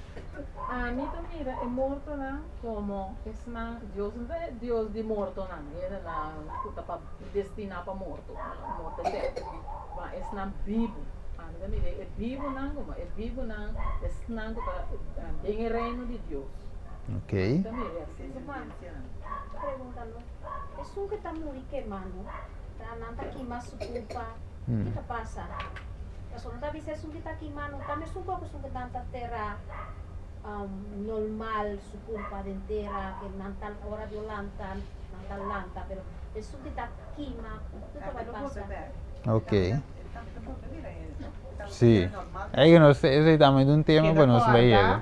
Ami ta mira e mortonan komo esnan, Dios no ta e Dios di mortonan, hendenan ku ta pa destiná pa morto, morto eterno, ma esnan bibu. Ami ta mira e bibunan komo e bibunan, esnan ku ta den e reino di Dios. Ok. Ami ta mira asina. Ruman, pregunta no, esun ku ta muri kemá no, ta nan ta kima su kurpa, ki ta pasa? Pasobra no ta bisa esun ki ta kima no ta mesun kos ku esun ku nan ta tera normal su kurpa den tera ke nan ta ora di lanta nan ta lanta pero esun ki ta kima ki ta bai pasa? Ok. Si. Ei nos esei tambe ta un tema pa nos bai yega.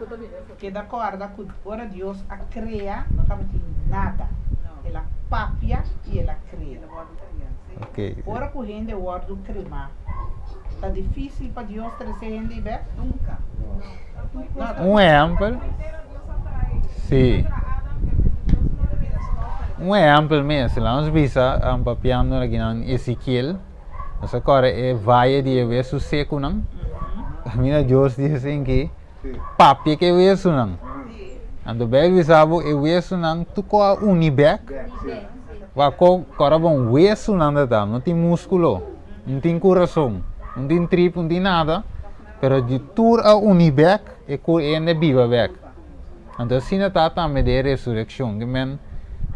Keda kòrda ku ora Dios a krea no tabatin nada. El a papia i el a krea. Ora ku hende wòrdu kremá, ta difísil pa Dios trese hende bèk? Nunka. Un ehèmpel, sí. Un ehèmpel mes, laga nos bisa papiando aki nan Ezekiel, nos a kòrda e vaye di e wesu sekunan, kaminda Dios di esei papia ku e wesunan. Anto Bijbel bisa bo e wesunan tur ku a uni bèk, wak kòrda bon wesunan ta ta, no tin múskulo, no tin kurason, no tin trip, no tin nada, pero di tur a uni bèk e ku hende biba bèk. Anto asina ta tambe den e resurekshon, ke men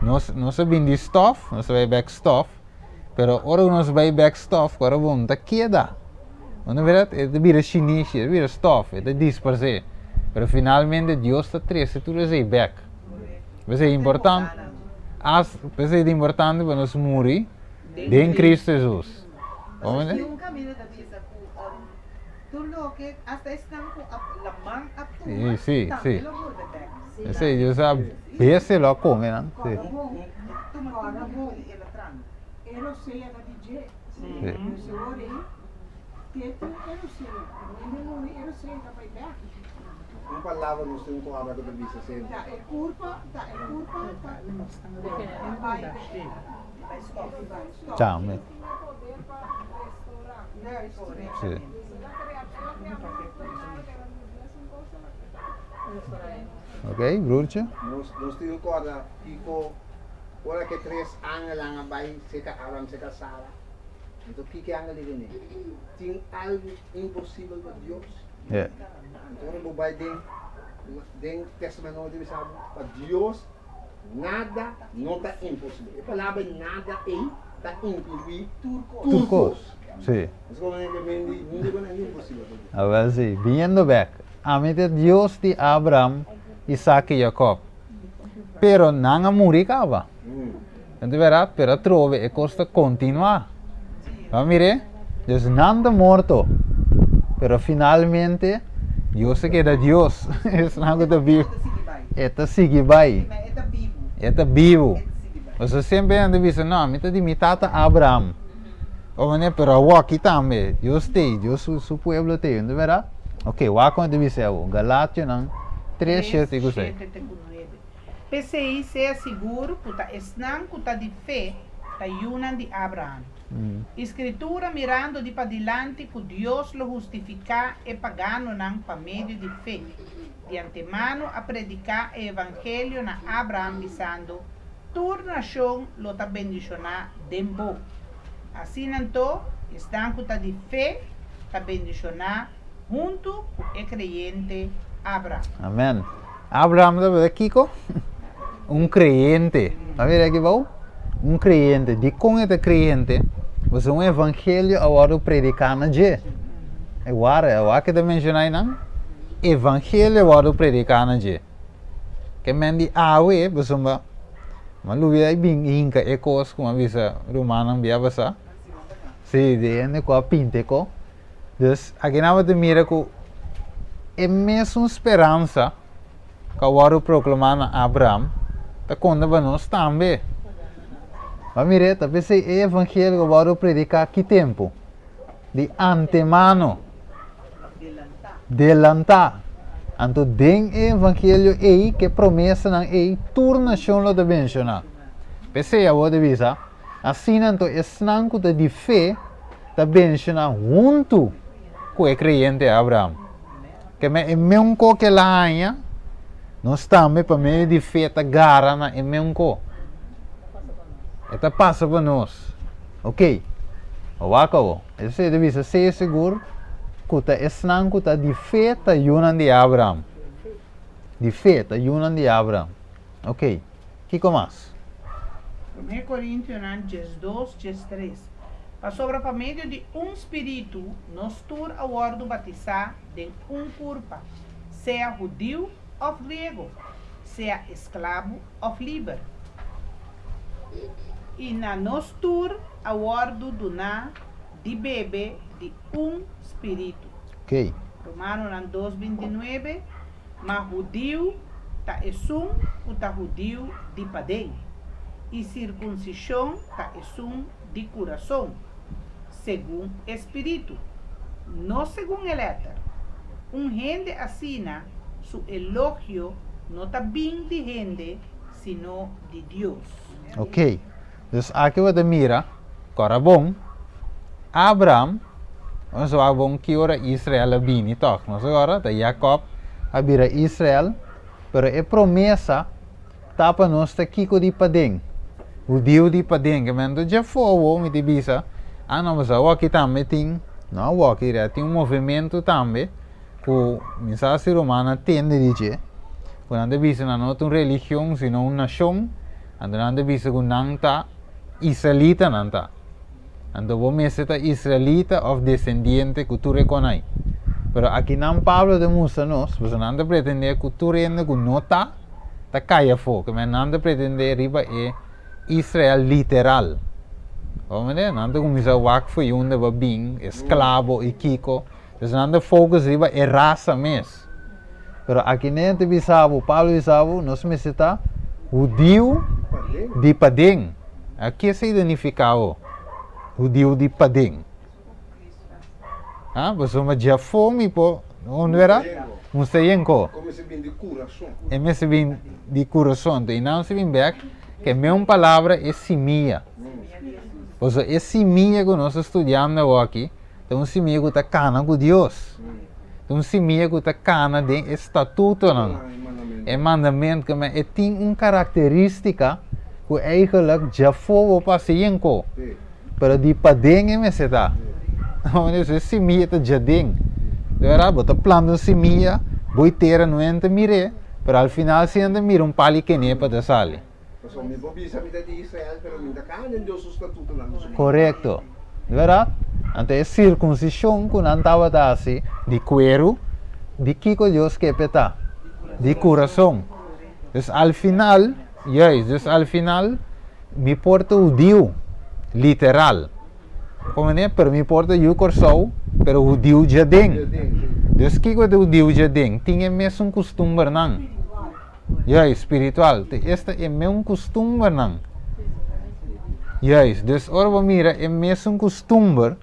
nos nos a bin di stòf, nos a bai bèk stòf, pero ora ku nos bai bèk stòf kòrda bon no ta keda. Bo mira, e ta bira shinishi, e ta bira stof, e ta disparsé. Pero finalmente Dios ta trese tur esei bek. P'esei importante, as, p'esei ta importante pa nos muri den Cristo Jesus. Bo mira? Pasobra tin un kaminda ta bisa ku tur loke, asta esnan ku a laman a tuma, Sí, sí, tambe sí. lo bolbe bek. Esei Dios a bese lo a kome nan. Sí. Kòrda bon, kòrda bon, E lo sea ta di dje. Un palabra nos tin ku abra ku ta bisa semper. Tambe. Sí. Ok, broertje. Nos tin ku kòrda kiko ora ku e tres angelnan a bai serka Abraham, serka Sara. Anto kiko e angel di René? Tin algu imposibel pa Dios? Anto ora bo bai den den Testament Nobo ta bisa bo, pa Dios nada no ta imposibel. E palabra nada ei ta inkluí tur kos. Tur kos, si. Nos komo den ke men di nunca bo na imposibel pa Dios. Awel si, biniendo bek, ami ta e Dios di Abraham, Isaac i Jacob. Pero nan a muri kaba. Nan ta bera, pero atrobe e kos ta kontinuá. Bo a mir'é? Dus nan ta morto, pero finalmente Dios ta keda Dios. Esnan ku ta bibu, e ta sigui bai. E ta bibu. Pasobra semper nan ta bisa, no, mi ta di mi tata Abraham. Bo manera, pero awoki tambe, Dios t'ei, Dios su pueblo t'ei. Nan ta bera? Ok, wak kon e ta bisa awo. Galationan tres, shete ku seis. P'esei, sea sigur ku ta esnan ku ta di fe ta yunan di Abraham. I Skritura mirando di padilanti ku Dios lo hustifiká e paganonan pa medio di fe, di antemano a prediká e evangelio na Abraham bisando, Tur nashon lo ta bendishoná den bo. Asina anto, esnan ku ta di fe ta bendishoná huntu ku e kreyente Abraham. Amen. Abraham tabata kiko? Un kreyente. A mira aki bou? Un kreyente. Dikon e ta kreyente? Pasobra un evangelio a wòrdu prediká na dje. E wara, e wak ke ta menshoná einan? Evangelio a wòrdu prediká na dje. Ke men di awe, pasobra mi a lubida bin hinka e kos ku mi a bisa rumannan bia pasá. Sí, di hende ku a pinta e kos. Dus akinan bo ta mira ku e mesun speransa ku a wòrdu proklamá na Abraham ta konta pa nos tambe. Bo a mira ta p'esei e evangelio ku a wòrdu prediká ki tempu? Di antemano, delantá. Anto den e evangelio ei, ku e promesanan ei, tur nashon lo ta benshoná. P'esei awor ta bisa, Asina anto esnan ku ta di fe ta benshoná huntu. ku e kreyente Abraham. Ke men e meun ko ke el a haña, nos tambe pa medio di fe ta gara na e meun ko. E ta pasa pa nos. Ok. Wak awo. Esei ta bisa sea sigur ku ta esnan ku ta di fe ta yunan di Abraham. Di fe ta yunan di Abraham. Ok. Kiko mas? Promé Korintionan 12, 13 Pasobra pa medio di un spiritu nos tur a wòrdu batisá den un kurpa, sea hudiu òf griego, sea esklabu òf liber. I na nos tur a wòrdu duná di bebe di un spiritu. Ok. Romanonan 2, 29 Ma hudiu ta esun ku ta hudiu di paden, i sirkunsishon ta esun di kurason, segun e spiritu, no segun e lèter. Un hende asina su elogio no ta bin di hende, sino di Dios. Ok, dus aki bo ta mira, kòrda bon, Abraham, nos a wak bon ki ora Israel a bini tòg, nos a kòrda ta Jakòb a bira Israel, pero e promesa ta pa nos ta kiko di paden, hudiu di paden, ke men dje afó awor mi ta bisa, ah no, pues awoki tambe tin, no awoki, tin un movementu tambe ku mi sa si rumannan tende di dje, ku nan ta bisa nan no ta un religion sino un nashon, anto nan ta bisa ku nan ta israelita nan ta. Anto bo mester ta israelita òf desendiente ku tur e konai. Pero akinan Pablo ta mustra nos, pasobra nan ta pretendé ku tur hende ku no ta, ta kai afó. Ke men nan ta pretendé riba e Israel literal. Bo mende? Nan ta kuminsá wak for unda bo a bin, esklabo i kiko. Entonces nan ta focus riba e rasa mes. Pero aki nen ta bisa bo, Pablo bisa bo, nos mester ta hudiu di paden. A ke sa identifica bo? Hudiu di paden. Ha? Pasobra djafó mi por, unda era? Mustayenko. E mester bin di kurason. E mester bin di kurason. Entonces, i nan mester bin bek, ke meun palabra e simia. Pasobra e simia ku nos ta studiando awoki, Ta un simia ku ta kana ku Dios. Ta un simia ku ta kana den e statutonan, e mandamentunan. E tin un karakterístika ku eigenlijk djafó bo pasa yen ko, pero di paden e mester ta. E simia ta djaden. Bo ta planta un simia, bo i tera no hende ta mir'é, pero al final si hende ta mira un pali kenepa ta sali. Pasobra mi por bisa mi ta di Israel, pero mi ta kana den Dios su statutonan. Korekto. Di bèrdat? Anto e sirkunsishon ku nan tabata hasi di kueru, di kiko Dios ke p'e ta? Di kurason. Dus al final, juist, dus al final mi por ta hudiu, literal. Komo ne? Pero mi por ta yu Kòrsou, pero hudiu djaden. Dus kiko ta hudiu djaden? Tin e mesun kustumbernan. Juist, spiritual. Te esta e meun kustumbernan. Juist, dus ora bo mira e mesun kustumber,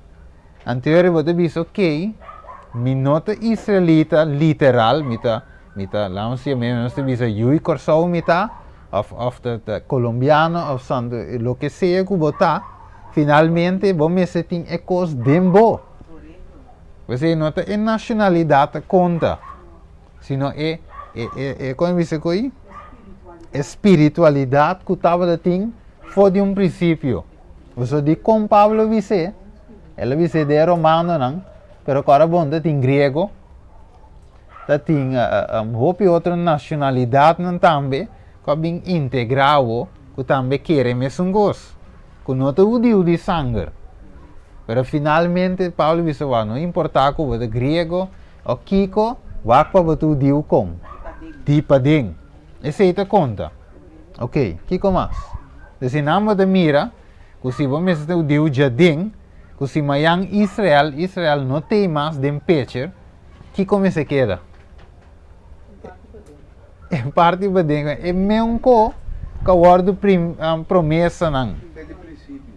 anterior bo ta bisa, ok, mi no ta israelita literal, mi ta, mi ta, laat ons sier, nos ta bisa yui Kòrsou mi ta, òf, òf ta, ta kolombiano, òf santo, loke sea ku bo ta, finalmente bo mester tin e kos den bo. P'esei no ta e nashonalidat ta konta. Sino e, e, e, e, kon bisa ku ei? E spiritualidat ku tabata tin for di un prinsipio. Pasobra di kon Pablo bis'é, el a bis'é den e romanonan, pero ku ora bon ta tin griego, ta tin hopi otro nashonalidatnan tambe ku a bin integrá awo, ku tambe kere mesun kos, ku no ta hudiu di sanger. Pero finalmente Pablo bisa, wak, no importá ku bo ta griego, O kiko wak pa bo ta hudiu kon? Di paden. Esei ta konta. Ok, kiko mas? Dus si nan bo ta mira ku si bo mester ta hudiu djaden, ku si mayan Israel, Israel no tei mas den pecher, kiko mester keda? E parti paden. E meun ko ku a wòrdu promesanan.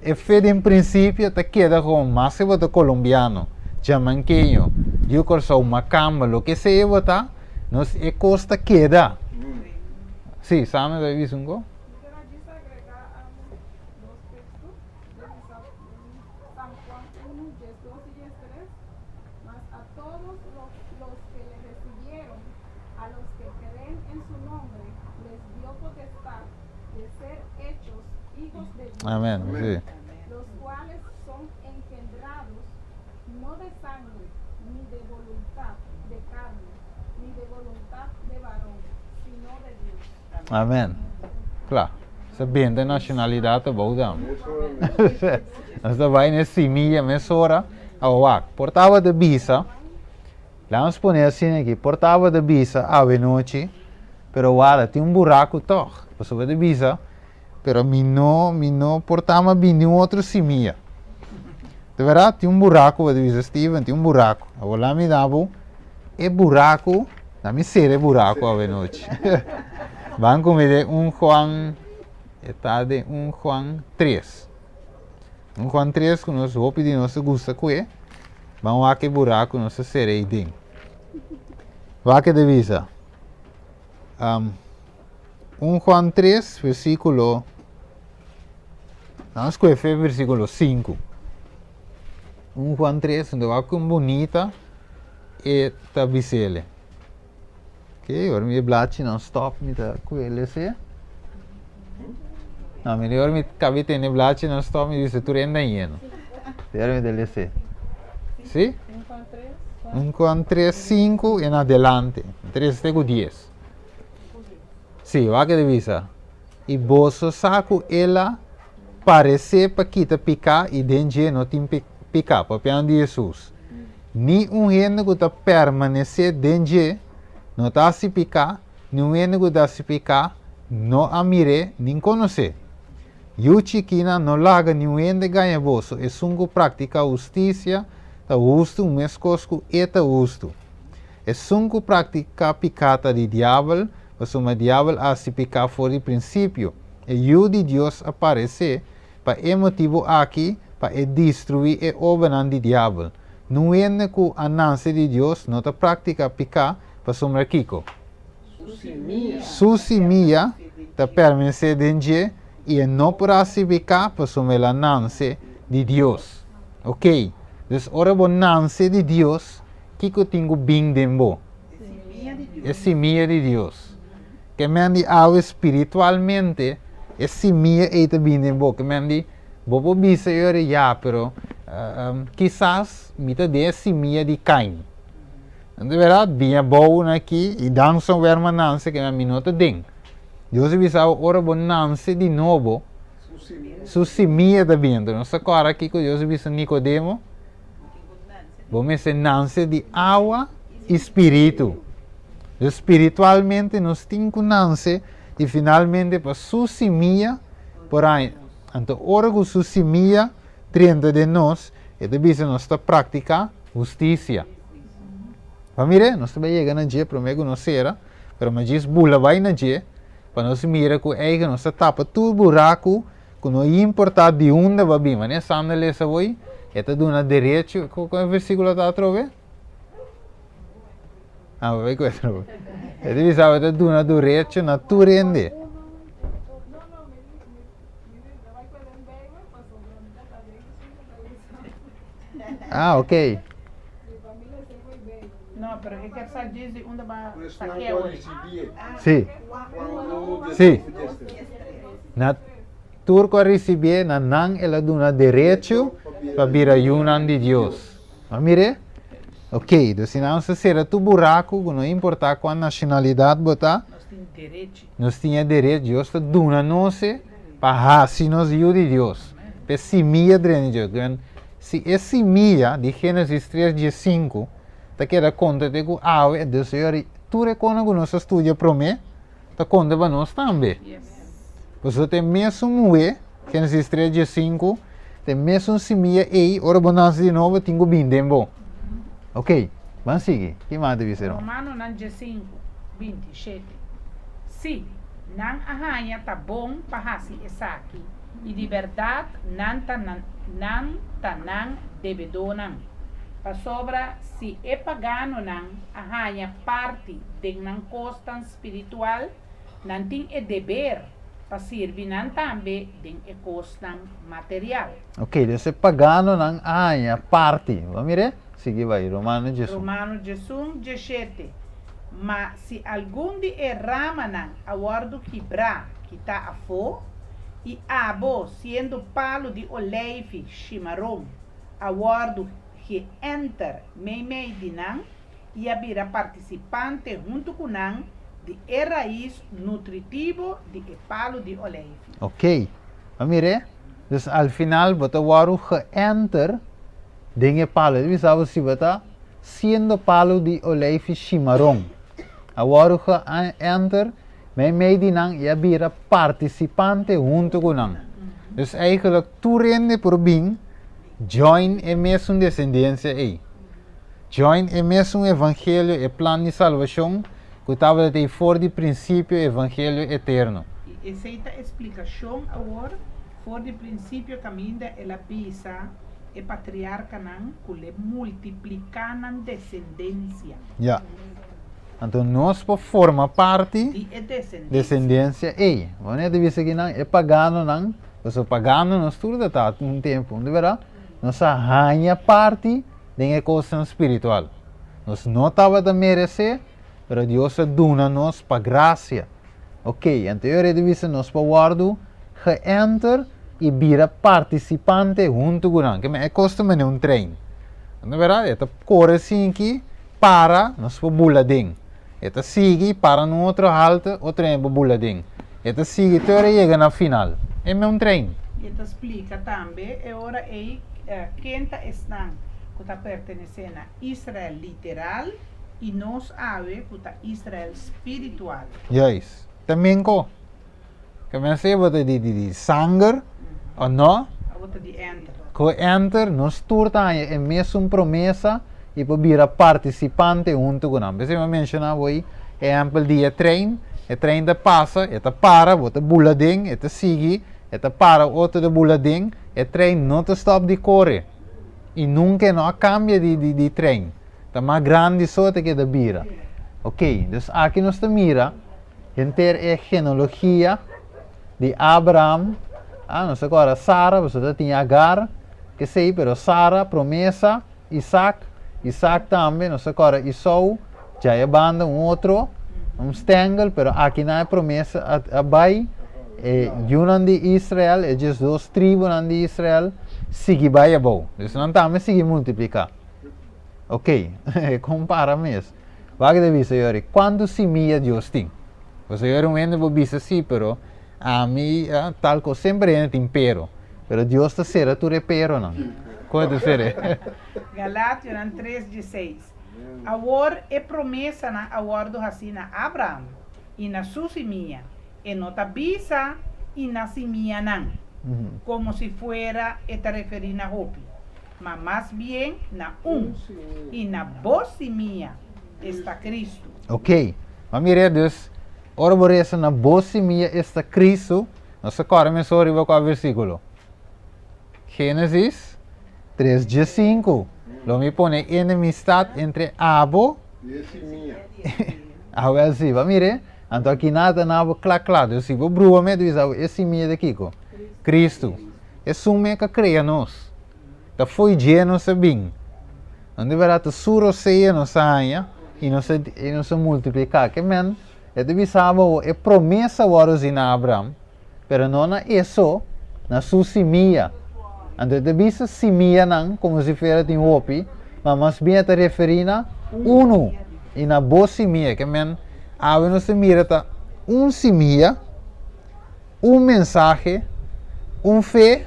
E fe den prinsipio ta keda kon maske bo ta kolombiano, jamankeño, yu Kòrsou, makamba, loke sea bo ta, nos e kos ta keda. Sí, Sami ta bisa un ko? Mi ta djis agrega dos teksto, den San Juan 1, 12 i 13. Mas a todos los, los que le recibieron, a los que creen en su nombre, les dio potestad de ser hechos hijos de Dios. Amèn. Sí. Los cuales son engendrados no de sangre, ni de voluntad de carne, ni de voluntad de varón, sino de Dios. Amèn. Kla. Sa bende nashonalidat abou dam. Nos ta bai na e simia mesora. Awa wak, por tabata bisa, laga nos pone asina aki, por tabata bisa awenochi, pero wada tin un buraku tòg. Pasobra ta bisa, pero mi no, mi no por tama bini un otro simia. De bèrdat, tin un buraku, bo ta bisa Steven, tin un buraku. Awor laga mi da bo e buraku, laga mi sera e buraku awenochi. Ban ku mi den un Juan, e ta den un Juan tres. Un Juan tres ku nos hopi di nos ta gusta ku e, ban wak e buraku nos ta sera ei den. Wak e ta bisa, un Juan tres versíkulo. Nan skohe fe versíkulo sinku. Un Juan tres, donde wak kon bunita e ta bisele. Ok, ora mi e blachi nan stop mi ta kue lese. No, mi ora mi kabi tene blachi nan stop mi bisa tur hende a yeno. Ora mi ta lese. Si? Un Juan tres, sinku en adelante. Tres te ku dies. Si, wak e ta bisa. I boso sa ku el a paresé pa kita piká i den dje no tin piká, papiando di Hesus. Ni un hende ku ta permanesé den dje no ta hasi piká, ni un hende ku ta hasi piká no a mir'é nin konos'é. Yu chikinan, no laga niun hende gaña boso, esun ku praktiká hustisia ta hustu meskos ku e ta hustu. Esun ku praktiká piká ta di diabel, pasobra diabel a hasi piká for di prinsipio. E Yu di Dios a paresé pa e motibu aki, pa e destruí e obranan di diabel. Nun hende ku a nase di Dios no ta praktiká piká, pasobra kiko? Su simia ta permanesé den dje, i e no por hasi piká, pasobra el a nase di Dios. Okey, dus ora bo nase di Dios, Kiko tin ku bin den bo? E simia di Dios. Ke men di awe spiritualmente e simia ei ta bin den bo. Ke men di bo por bisa e ora ya, pero kisas mi ta den e simia di Kain. Di bèrdat, bin abou na aki i dan son wèrma nanse ke men mi no ta den. Dios a bisa bo ora bo nanse di nobo, su simia ta bin. Enton nos ta kòrda kiko Dios a bisa Nikodemo? Bo mester nanse di awa i spiritu. Dus spiritualmente nos tin ku nanse i finalmente pa su simia por haña. Anto ora ku su simia drenta den nos, e ta bisa nos ta praktiká hustisia. Pa mira, nos ta bai yega na dje promé ku nos sera, pero mi a djis bula bai na dje pa nos mira ku eigen nos ta tapa tur buraku Ku no importá di unda bo a bin, manera Sander lesa awor, e ta duna derecho, kon e versíkulo ta atrobe? Ah, bo bai ku atrobe. E ta bisa bo ta duna derecho na tur hende. Ah, ok. No, pero e ker sa djis di unda ba sakeo. Sí. Sí. Na tur ku a risibié, na nan el a duna derecho pa bira yunan di Dios. Bo mir'é? Ok, dus si nan sa sera tur buraku ku no importá kua nashonalidat bo ta, nos tin e derecho, Dios ta duna nos e pa hasi nos yu di Dios, pa e simia drenta di Dios. Si e simia di Génesis tres diesinku ta keda konta te ku awe, dus tur e kosnan ku nos a studia promé, ta konta pa nos tambe. Pasobra ta e mesun muhé, Génesis 3, 15, ta e mesun simia ei, ora bo nase di nobo, tin ku bin den bo. Ok, ban sigui. Ki mas ta bisa, hermano? Romanonan 15, 27. Sí, nan a haña ta bon pa hasi esaki, i di bèrdat nan ta nan ta nan debedónan. Pasobra si e paganonan a haña parti den nan kosnan spiritual, nan tin e deber pa sirbi nan tambe den e kosnan material. Ok, dus e paganonan a haña parti. Bo a mir'é? Sigui bai, Romano 11. Romano 11, 17. Ma si algun di e ramanan a wòrdu kibrá, kitá afó, i abo, siendo palu di oleifi shimaron, a wòrdu geènter meimei di nan i a bira partisipante huntu ku nan di e rais nutritivo di e palu di oleifi. Ok, a mir'é? Dus al final bo ta wòrdu geènter den e palu. E ta bisa bo si bo ta siendo palu di oleifi shimaron. A wòrdu geènter meimei di nan i a bira partisipante huntu ku nan. Dus eigenlijk tur hende por bin join e mesun desendensia ei. Join e mesun evangelio, e plan di salbashon ku tabata ei for di prinsipio, evangelio eterno. I esei ta e splikashon awor for di prinsipio kaminda el a bisa e patriarkanan ku l'e multipliká nan desendensia. Ya. Anto nos por forma parti Di e desendensia. desendensia ei. Bo no ta bisa kinan e paganonan, pasobra pagano nos tur ta ta un tempu, no berdad? Nos a haña parti den e kosnan spiritual. Nos no tabata meresé, pero Dios a duna nos pa grasia. Ok, anto e ora e ta bisa nos por wòrdu geënter i bira partisipante huntu ku nan. Ke men e kos ta manera un trein. No berdad? E ta kore sinki, para, nos por bula den. E ta sigui, para na un otro halte, otro hende por bula den. E ta sigui te ora e yega na final. E men un trein. I e ta splika tambe e ora ei ken ta esnan ku ta pertenesé na Israel literal i nos awe ku ta Israel spiritual. Juist. Ta men ko. Ke men sey bo ta di di di sanger o no. Abo ta di enter. Ku enter nos tur ta haña e mesun promesa i por bira partisipante huntu ku nan. P'esei mi a menshoná bo ei ehèmpel di e trein. E trein ta pasa, e ta para, bo ta bula den, e ta sigui, e ta para, otro ta bula den. E trein no ta stòp di kore i nunka e no a kambia di di di trein. Ta mas grandi so ta keda bira. Oké, dus aki nos ta mira henter e genealogia di Abraham. Ah, nos ta kòrda Sara, pasobra ta tin Agar, kesei, pero Sara, promesa, Isaac, Isaac tambe, nos ta kòrda Esau, djai e banda un otro, un stengel, pero aki nan e promesa a, a bai, e yunan di Israel, e 12 tribunan di Israel, sigui bai abou. Dus nan tambe sigui multipliká. Ok, kompara mes. Wak ta bisa yori, kuantu simia Dios tin? Pasobra yori un hende por bisa si, pero ami tal kos, semper hende tin pero. Pero Dios ta sera tur e peronan. Kon e ta sera? Galationan tres dieseis, Awor e promesanan a wòrdu hasí na Abraham i na su simia, e no ta bisa i na simianan, komo si fuera e ta referí na hopi. ma mas bien na un, i na bo simia, esta Cristo. Ok, ma mira dus, ora bo resa na bo simia, esta Cristo, nos ta kòrda mesora riba kua versíkulo? Génesis tres diesinku, Lo mi pone enemistat entre abo I e simia. Awel si, bo a mira? Anto aki nan ta na bo kla kla, dus si bo brua me ta bisa bo e simia ta kiko? Cristo. Esun me ka krea nos. Ta fo'i dje nos a bin. Nan di bèrdat ta su rosea nos a haña i nos a i nos a multipliká. Ke men, e ta bisa bo e promesa wòrdu hasi na Abraham, pero no na e so, na su simia. Anto e ta bisa simianan komo si fuera tin hopi, ma mas bien e ta referí na unu i na bo simia. Ke men, awe nos ta mira ta un simia. Un mensahe, un fe,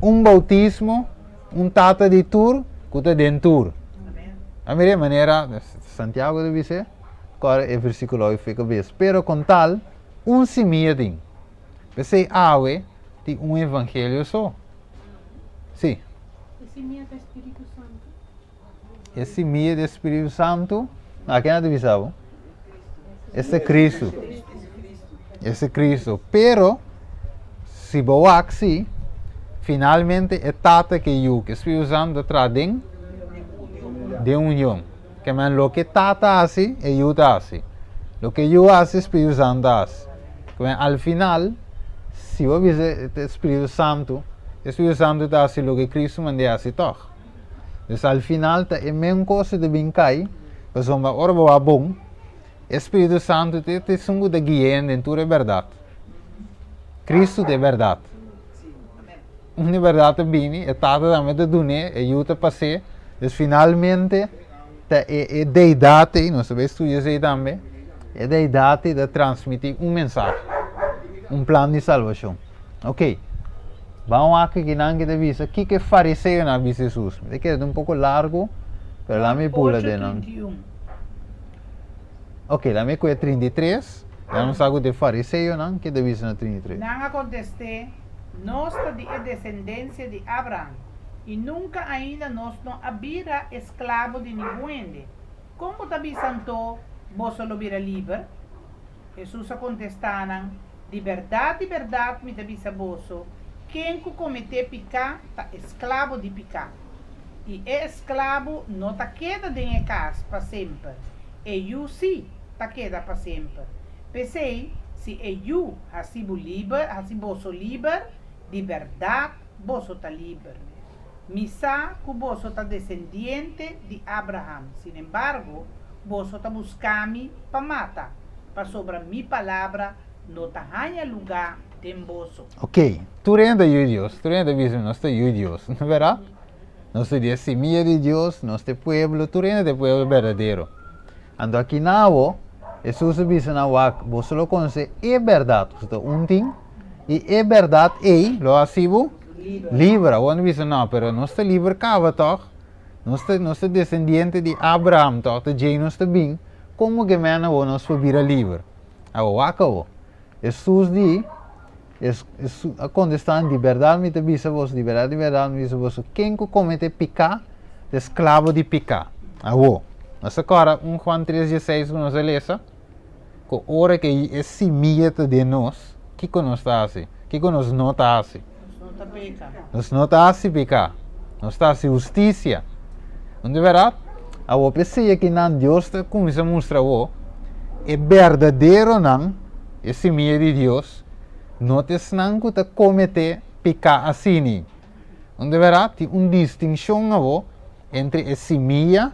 un bautismo, un Tata di tur ku ta den tur. A mira e manera Santiago ta bis'é, kòrda e versíkulo awe fika bes. Pero kon tal, un simia tin. P'esei awe tin un evangelio so. Sí. E simia ta Spiritu Santu. E simia di e Spiritu Santu, a ken a ta bisa bo? Este Cristo. Este Cristo. Pero, si bo wak si, finalmente e Tata ke Yu, ke Spiritu Santu ta traha den, den union. Ke men loke Tata hasi, e Yu ta hasi. Loke Yu hasi, Spiritu Santu ta hasi. Ke men al final, si bo bisa e Spiritu Santu, e Spiritu Santu ta hasi loke Cristo mand'é hasi tòg. Dus al final ta e mesun kos ta bin kai, pasobra ora bo a bon, e Spiritu Santu ta ta esun ku ta guia hende den tur e bèrdat. Kristu ta e bèrdat. Unda e bèrdat ta bini, e Tata tambe ta dun'é, e Yu ta pas'é. Dus finalmente ta e e deidat ei, nos ta bai studia esei tambe, e deidat ei ta transmití un mensahe, un plan di salbashon. Ok, ban wak kinan ki ta bisa kiko e fariseonan a bisa Hesus. Mi ta kere ta un poko largu, pero lami pula den nan. Ok, lami kue 33, ya nos sa ku ta e fariseonan ke ta bisa na 33. Nan a kontest'é, Nos ta di e desendensia di Abraham, i nunka ainda nos no a bira esklabo di ningun hende. Kon bo ta bisa anto, Boso lo bira liber? Hesus a kontestá nan, Di bèrdat, di bèrdat mi ta bisa boso, ken ku kometé piká ta esklabo di piká. I e esklabo no ta keda den e kas pa semper, e yu sí ta keda pa semper. P'esei, si e yu hasi bo liber, hasi boso liber, di bèrdat boso ta liber. Mi sa ku boso ta desendiente di Abraham, sinembargo, boso ta buska mi pa mata, pasobra mi palabra no ta haña lugá den boso. Ok, tur hende ta yu di Dios, tur hende ta bisa nos ta yu di Dios, no berdad? Nos ta di e simia di Dios, nos ta e pueblo, tur hende ta e pueblo berdadero. Anto aki na awo, Hesus a bisa nan, Wak, boso lo konosé e bèrdat, boso ta un tin, i e bèrdat ei lo hasi bo liber. Awor nan bisa, No, pero nos ta liber kaba tòg, nos ta nos ta desendiente di Abraham tòg, ta djei nos ta bin, komo ke mèn awor nos por bira liber? Awor wak awor, Hesus di, Hesus a kontestá nan, Di bèrdat mi ta bisa boso, di bèrdat, di bèrdat mi ta bisa boso, ken ku kometé piká ta esklabo di piká. Awor, nos ta kòrda un Juan tres dieseis ku nos a lesa, ku ora ku e simia ta den nos, kiko nos ta hasi? Kiko nos no ta hasi? Nos no ta peka. Nos no ta hasi piká. Nos ta hasi hustisia. No ta bèrdat? Awor, p'esei akinan Dios ta kuminsá mustra awor e berdaderonan, e simia di Dios, no ta esnan ku ta kometé piká asini. No ta bèrdat? Tin un distinshon awor entre e simia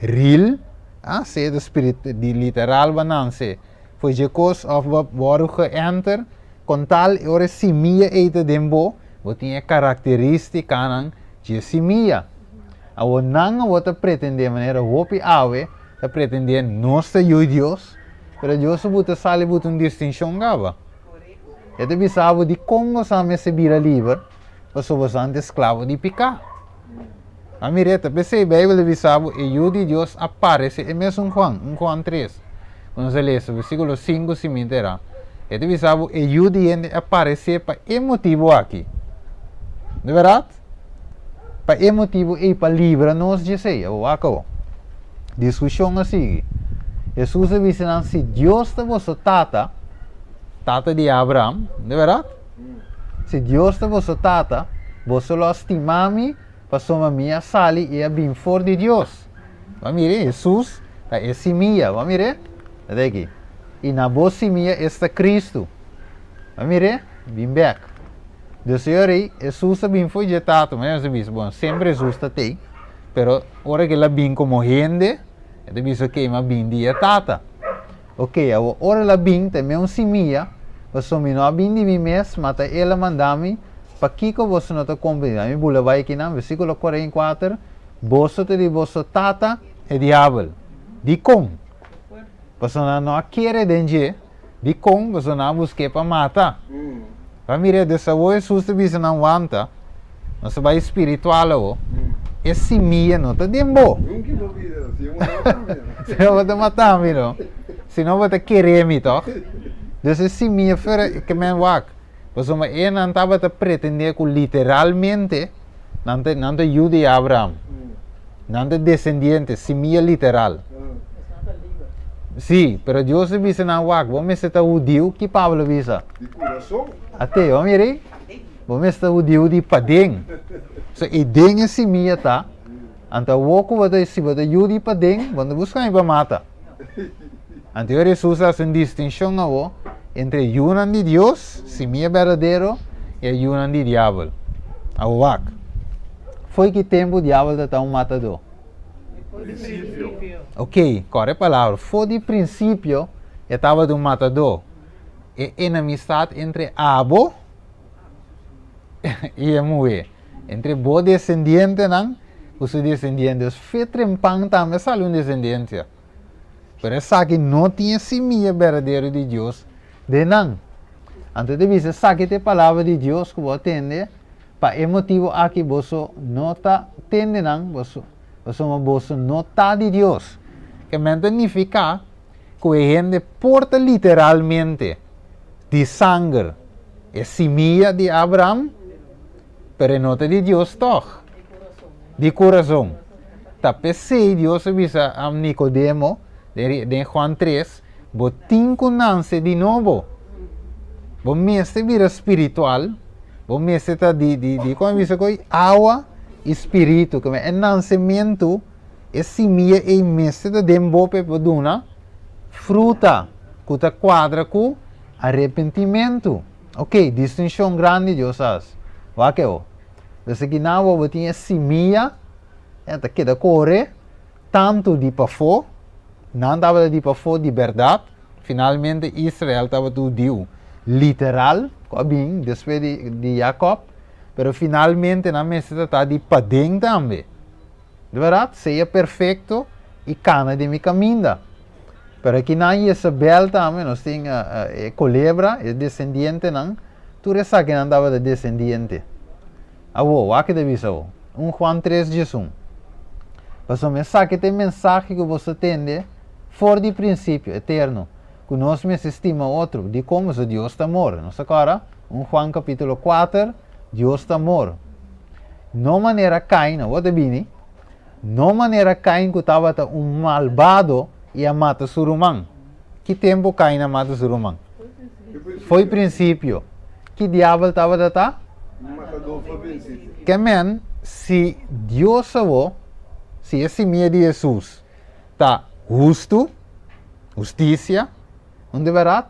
ril, a sea ta spirit di literal ba nanse for dje kos òf bo wòrdu geènter, kon tal e ora e simia ei ta den bo, bo tin e karakterístikanan dje simia. Awor nan awor ta pretendé manera hopi awe ta pretendé nos ta yu Dios, pero Dios a buta sali buta un distinshon kaba. E ta bisa bo dikon bo sa mester bira liber, pasobra bo sa ta esklabo di piká. A mira, ta p'esei Beibel ta bisa bo e Yu di Dios a parese e mesun Juan, un Juan tres, ku nos a lesa versíkulo sinku si mi ta era. E ta bisa bo e Yu di hende a parese pa e motibu aki. Di bèrdat? Pa e motibu ei, pa libra nos dje esei. Awor wak awor. Diskushon a sigui. Hesus a bisa nan, Si Dios ta boso Tata, Tata di Abraham, di bèrdat? Si Dios ta boso Tata, boso lo a stima mi, pasobra mi a sali i a bin for di Dios. Bo a mira? Hesus ta e simia. Bo a mira? Ata aki. I na bo simia esta Kristu. Bo a mira? Bin bèk. Dus e ora ei, Hesus a bin for dje Tata. Manera nos a bisa, bon, semper Hesus ta tei, pero ora ku el a bin komo hende, e ta bisa, ok, mi a bin di e Tata. Ok, awor ora el a bin, ta e mesun simia, pasobra mi no a bin di mi mes, ma ta el a manda mi. Pakiko boso no ta komprendé? Ami bula bai akinan, versíkulo 44, Boso ta di boso tata, e diabel. Dikon? Pasobra nan no a kere den dje. Dikon? Pasobra nan a busk'é pa mata. Pa mira, des awor Hesus ta bisa nan, Wanta, nos ta bai spiritual awor. E simia no ta den bo. Si no bo ta mata mi, no. Si no bo ta kere mi, tòg? Dus e simia fuera, ke men wak. Pasobra e nan tabata pretendé ku literalmente nan ta nan ta yu di Abraham. Nan ta desendiente, simia literal. Sí, pero Dios a bisa nan, wak, bo mester ta hudiu, ki Pablo a bisa? Di kurason. Ate, bo mira ei? Bo mester ta hudiu di paden. So, e den e simia ta, anto awor ku bo ta, si bo ta yu di paden, bo no ta buska mi pa mata. Anto Hesus a hasi un distinshon awor entre e yunan di Dios, simia berdadero, i e yunan di diabel. Awor wak. Fo'i ki tempu diabel ta ta un matadó? Ok, kòrda e palabra, for di prinsipio e tabata un matadó. E enemistat entre abo i e muhé, entre bo desendientenan ku su desendiente. Dus fe trempan tambe a sali un desendiensia. Pero esaki no tin e simia berdadero di Dios den nan. Anto e ta bisa, Esaki ta e palabra di Dios ku bo a tende, pa e motibu aki boso no ta tende nan, boso, pasobra boso no ta di Dios. Ke men ta nifiká ku e hende por ta literalmente di sanger, e simia di Abraham, pero e no ta di Dios tòg, di kurason. Ta p'esei Dios a bisa a Nikodemo den Juan tres, Bo tin ku nanse di nobo. Bo mester bira spiritual, bo mester ta di, di, di, kon a bisa ku awa i spiritu. Ke e nansementu, e simia ei mester ta den bo pa e por duna fruta ku ta kuadra ku arepentimentu. Ok, distinshon grandi Dios a hasi. Wak e ho. Desde ki nan bo tin e simia, e ta keda kore tantu di pafó, nan tabata di pafó di bèrdat, finalmente Israel tabata hudiu literal, ku a bin despues di di Jakòb, pero finalmente nan mester ta ta di paden tambe. Di bèrdat, sea perfekto i kana den mi kaminda. Pero aki nan Jezabel tambe, nos tin e kolebra, e desendientenan, tur esakinan tabata desendiente. Awor, wak ta bisa bo? Un Juan tres diesun. Pasobra esaki ta e mensahe ku boso tende for di prinsipio, eterno, ku nos mester stima otro. Dikon? Pasobra Dios ta amor. Nos ta kòrda? Un Juan kapítulo kuater, Dios ta amor. No manera Kain, awor ta bini, no manera Kain ku tabata un malbado i a mata su ruman. Ki tempu Kain a mata su ruman? Fo'i prinsipio. Ki diabel tabata ta? Matadó fo'i prinsipio. Ke men, si Dios awor, si e simia di Hesus ta hustu, hustisia, un di bèrdat?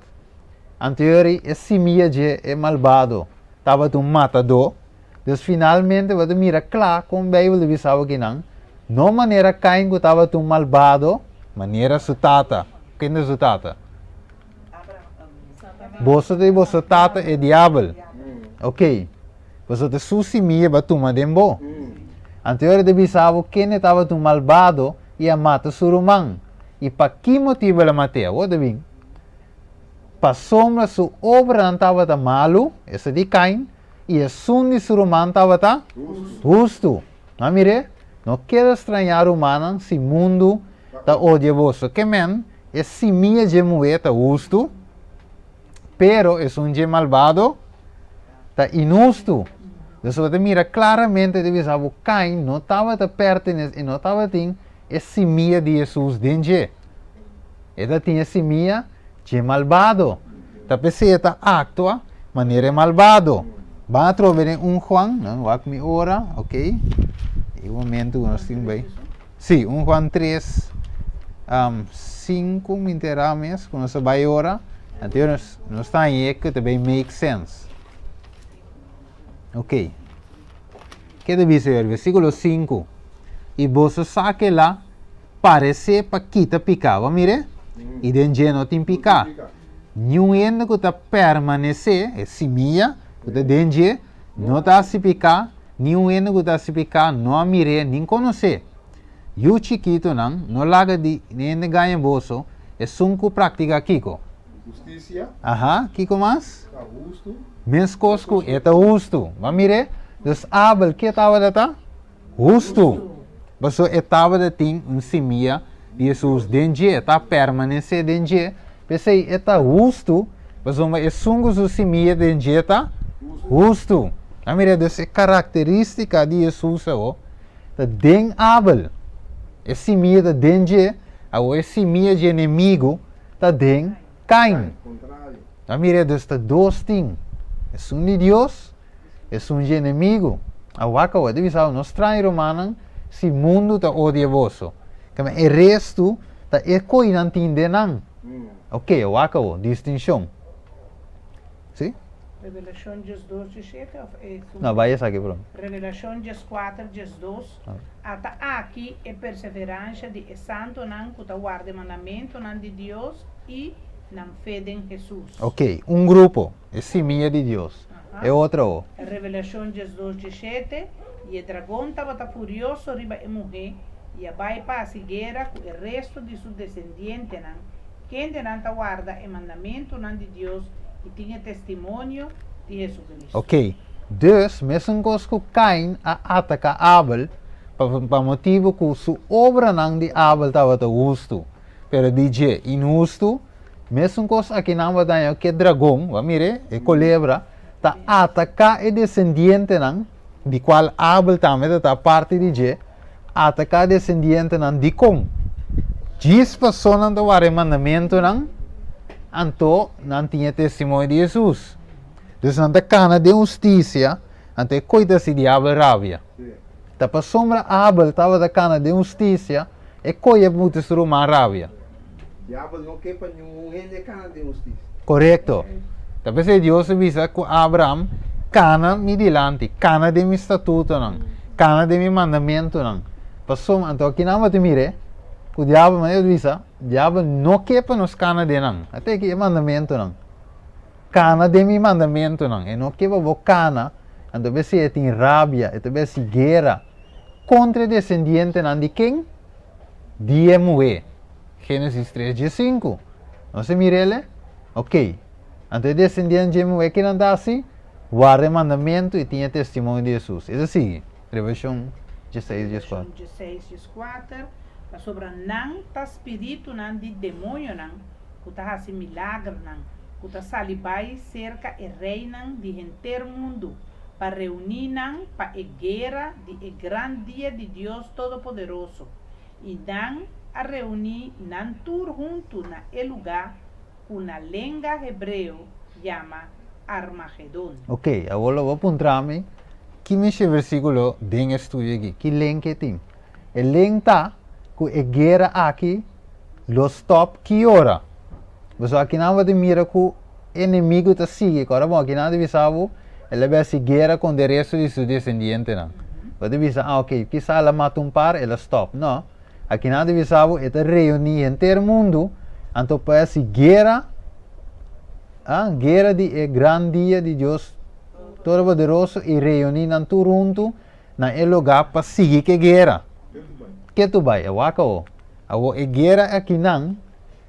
Anto yori e simia dje e malbado tabata un matadó. Dus finalmente bo ta mira kla kon Beibel ta bisa bo kinan, no manera Kain ku tabata un malbado, manera su tata. Ken ta su tata? Boso ta di boso tata e diabel. Ok. Boso ta su simia ba tuma den bo. Anto e ora ta bisa bo kende tabata un malbado i a mata su ruman. I pa ki motibu el a mat'é? Awor ta bin. Pasobra su obranan tabata malu, esta di Kain, i esun di su ruman tabata hustu. No a mir'é? No keda strañá rumannan si mundu ta odia boso. Ke men, e simia dje muhé ta hustu, pero esun dje malbado ta inhustu. Dus bo ta mira klaramente ta bisa bo Kain no tabata pertenes i no tabatin e simia di Hesus den dje. E ta tin e simia dje malbado. Ta p'esei e ta aktua manera e malbado. Ban atrobe den un Juan, nan wak mi ora, ok. E momento ku nos tin bai. Sí, un Juan 3, 5 mi entera mes ku nos a bai ora. Anto nos, nos ta hañ'é ku ta bai make sense. Ok. Ke ta bisa yor? Versíkulo 5. I boso sa kela paresé pa kita piká. Bo a mir'é? I den dje no tin piká. Niun hende ku ta permanesé, e simia ku ta den dje, no ta hasi piká, niun hende ku ta hasi piká no a mir'é nin konos'é. Yu chikitunan, no laga di hende gaña boso, esun ku praktiká kiko? Hustisia. Aha, kiko mas? Ta hustu. Meskos ku e ta hustu. Bo a mir'é? Dus Abel, ke tabata ta? Hustu. Pasobra e tabata tin un simia di Hesus den dje, e ta permanesé den dje, p'esei e ta hustu, pasobra esun ku su simia den dje ta hustu. A mira, dus e karakterístika di Hesus awor ta den Abel. E simia ta den dje, awor e simia dje enemigu ta den Kain. A mira, dus ta dos tin, esun di Dios Esun dje enemigu a wak awe ta bisa bo, No straña rumannan si mundu ta odia boso. Kamba e restu ta e koi nan tin den nan. Ok, a wak awo, distinshon. Si? Revelashon 12, 17 òf e No, bai esaki promé. Revelashon 14, 12. Ata aki e perseveransha di e santonan ku ta warda e mandamentunan di Dios i nan fe den Hesus. Ok, un grupo, e simia di Dios. E otro o. Revelashon 12, 17, I e dragon tabata furioso riba e muhé i a bai pa hasi guera ku e resto di su desendientenan, kendenan ta warda e mandamentunan di Dios i tin e testimonio di Hesukristu. Ok, dus mesun kos ku Kain a ataká Abel pa pa motibu ku su obranan di Abel tabata hustu, pero di dje inhustu, mesun kos akinan bo ta haña ku e dragon, bo a mira e kolebra, ta ataká e desendientenan, di kual Abel tambe ta ta parti di dje, ataká desendientenan dikon? Djis paso nan ta wara e mandamentunan, anto nan tin e testimonio di Hesus. Dus nan ta kana den hustisia, anto e koi ta hasi diabel rabia. Ta pasobra Abel tabata kana den hustisia, e koi a buta su ruman rabia. Diabel no ke pa ningun hende kana den hustisia. Korekto. Ta p'esei Dios a bisa ku Abraham, Kana mi dilanti, kana den mi statutonan, kana den mi mandamentunan. Pasobra, anto akinan bo ta mir'é, ku diabel, manera Dios bisa, diabel no ke pa nos kana den nan. Ata aki e mandamentunan. Kana den mi mandamentunan. E no ke pa bo kana, anto p'esei e tin rabia, e ta besi guera kontra e desendientenan di ken? Di e muhé. Génesis tres diesinku. Nos a mir'el e? Ok. Anto e desendiente dje muhé kinan ta hasi? Warda e mandamentu i tin e testimonio di Hesus. E ta sigui. Revelashon dieseis dieskuater. Revelashon dieseis dieskuater, Pasobra nan ta spiritunan di demoñonan ku ta hasi milagernan, ku ta sali bai serka e reinan di henter mundu, pa reuní nan pa e guera di e gran dia di Dios Todopoderoso. I nan a reuní nan tur huntu na e lugá ku na lenga hebreo yama Armagedon. Ok, awor lo bo puntra mi, ki mishi versíkulo den e studio aki? Ki link e tin? E link ta ku e guera aki lo stòp ki ora? Pasobra akinan bo ta mira ku enemigu ta sigui, ku ora bon akinan ta bisa bo el a bai hasi guera kontra e resto di su desendientenan. Bo ta bisa, ah ok, kisa el a mata un par, el a stòp. No. Akinan ta bisa bo e ta reuní henter mundu anto pa hasi guera, ah, guera di e gran dia di Dios Todopoderoso i reuní nan tur huntu na e lugá pa sigui ku e guera. Ke tu bai? E wak awo. Awo e guera akinan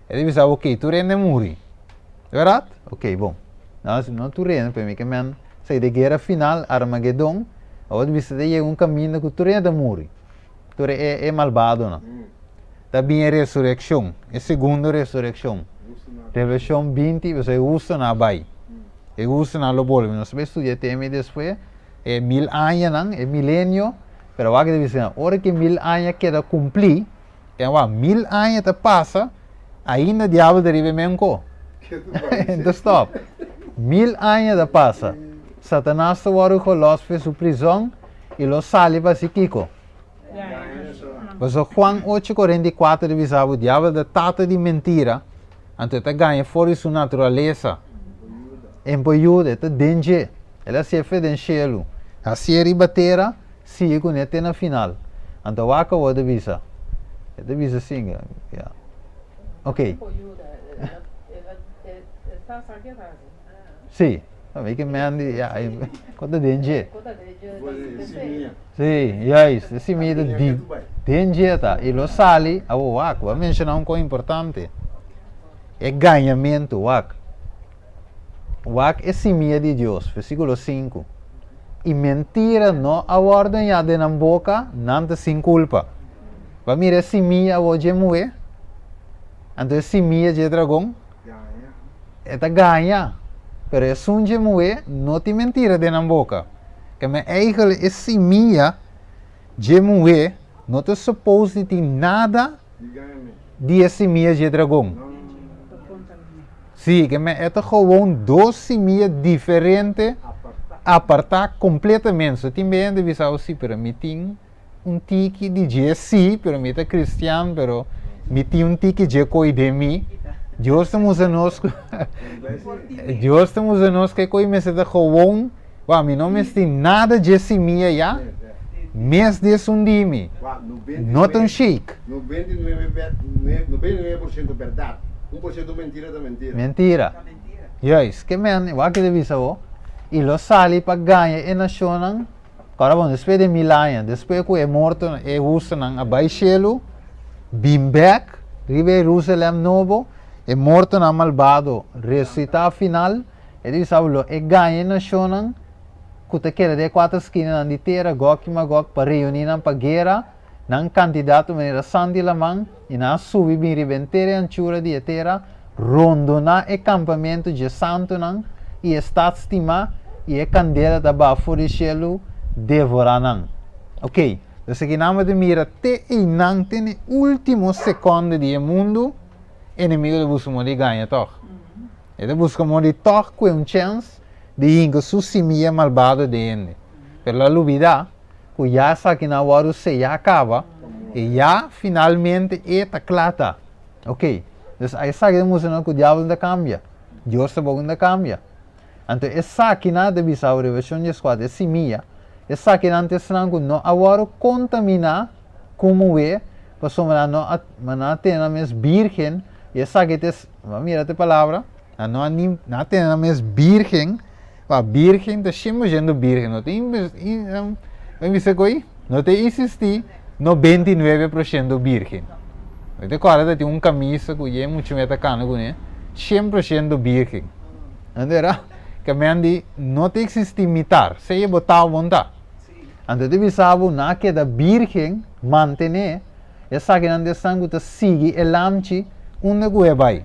e ta bisa bo ok tur hende muri. Bèrdat? Ok, bon. No tur hende, pero mi ke men sa di e guera final, Armagedon, awo ta bisa ta yega un kaminda ku tur hende ta muri. Tur e e malbadonan. Ta bin e resurekshon, e segundo resurekshon. Revelashon 20, pasobra e hustonan a bai. E hustonan lo bolbe. Nos ta bai studia e tema ei despues, e mil añanan, e milenio, pero wak ta bisa, ora ku e mil aña keda kumplí, Ken wak mil aña ta pasa, ainda diabel ta riba e menko. No ta stop. Mil aña ta pasa. Satanas ta wòrdu gelos for su prizòn i lo sali pa hasi kiko? Pasobra Juan ocho 44 ta bisa bo diabel ta tata di mentira, anto e ta gaña for di su naturalesa. E por yuda, e ta den dje. El a hasié fe den shelu. Hasié riba tera. Sigui kuné te na final. Anto wak awor ta bisa. E ta bisa sin, ya. Ok. Sí. Mi ke men di, ya, ko ta den dje. Sí, juist. E simia ta di den dje ta. I lo sali, awor wak, bo a menshoná un kos importante. E gañamentu, wak. Wak e simia di Dios, versíkulo sinku. I mentira no a wòrdu hañá den nan boka, nan ta sin kulpa. Bo a mira e simia awor dje muhé? Anto e simia dje dragon? E ta gaña. Pero esun dje muhé no tin mentira den nan boka. Keme eigelijk e simia dje muhé no ta supos di tin nada di e simia dje dragon. Sí, ke men e ta gewoon dos simia diferente apartá kompletamente. So tin be hende bisa bo, sí, pero mi tin un tiki di dje, sí, pero mi ta kristian, pero mi tin un tiki dje koi den mi. Dios ta mustra nos ku Dios ta mustra nos ke koi mester ta gewoon, wak mi no mester tin nada dje simia ya, mes di esun di mi. No ta un shake. 99% bèrdat, 1% mentira ta mentira. Mentira. Juist, ke men, wak ke ta bisa bo, i lo sali pa gaña e nashonnan. Ora bon, despues di mil aña, despues ku e mortonan, e hustunan a bai shelu, bin bèk riba e Jerusalèm nobo, e mortonan malbado resusitá final, e ta bisa bo lo e gaña e nashonnan ku ta keda den e kuater skinanan di tera, Gòg i Magòg, pa reuní nan pa guera, nan kantidat ta manera san di laman, i nan a subi bin riba henter e anchura di e tera, rondoná e kampamentu dje santunan i e stat stimá, i e kandela ta baha for di shelu devorá nan. Oké, dus aki nan bo ta mira te einan te n'e último sekònde di e mundu, enemigu ta buska moda di gaña tòg. E ta buska moda di tòg kue un chèns di hinka su simia malbado den hende. Pero lo a lubidá ku ya esakinan a wòrdu seyá kaba i ya finalmente e ta kla ta. Ok, dus a esaki ta mustra nos ku diabel no ta kambia, Dios tampoko no ta kambia. Anto esakinan ta bisa awe Revelashon dieskuater, e simia, esakinan ta esnan ku no a wòrdu kontaminá ku muhé, pasobra nan no a nan a tene nan mes bírgen, i esaki ta es, mira ta e palabra, nan no a nan a tene nan mes bírgen, Pa birgen ta 100% birgen, no ta bisa koe, no ta existi 99% birgen. Mi ta kòrda ta tin un kamisa ku ye muchu meta kana kuné, 100% birgen. Anto era ke men di no ta existi mitar, sea bo ta o bo no ta. Anto ta bisa bo nan a keda birgen, mantené esakinan di esnan ku ta sigui e lamchi unda ku e bai.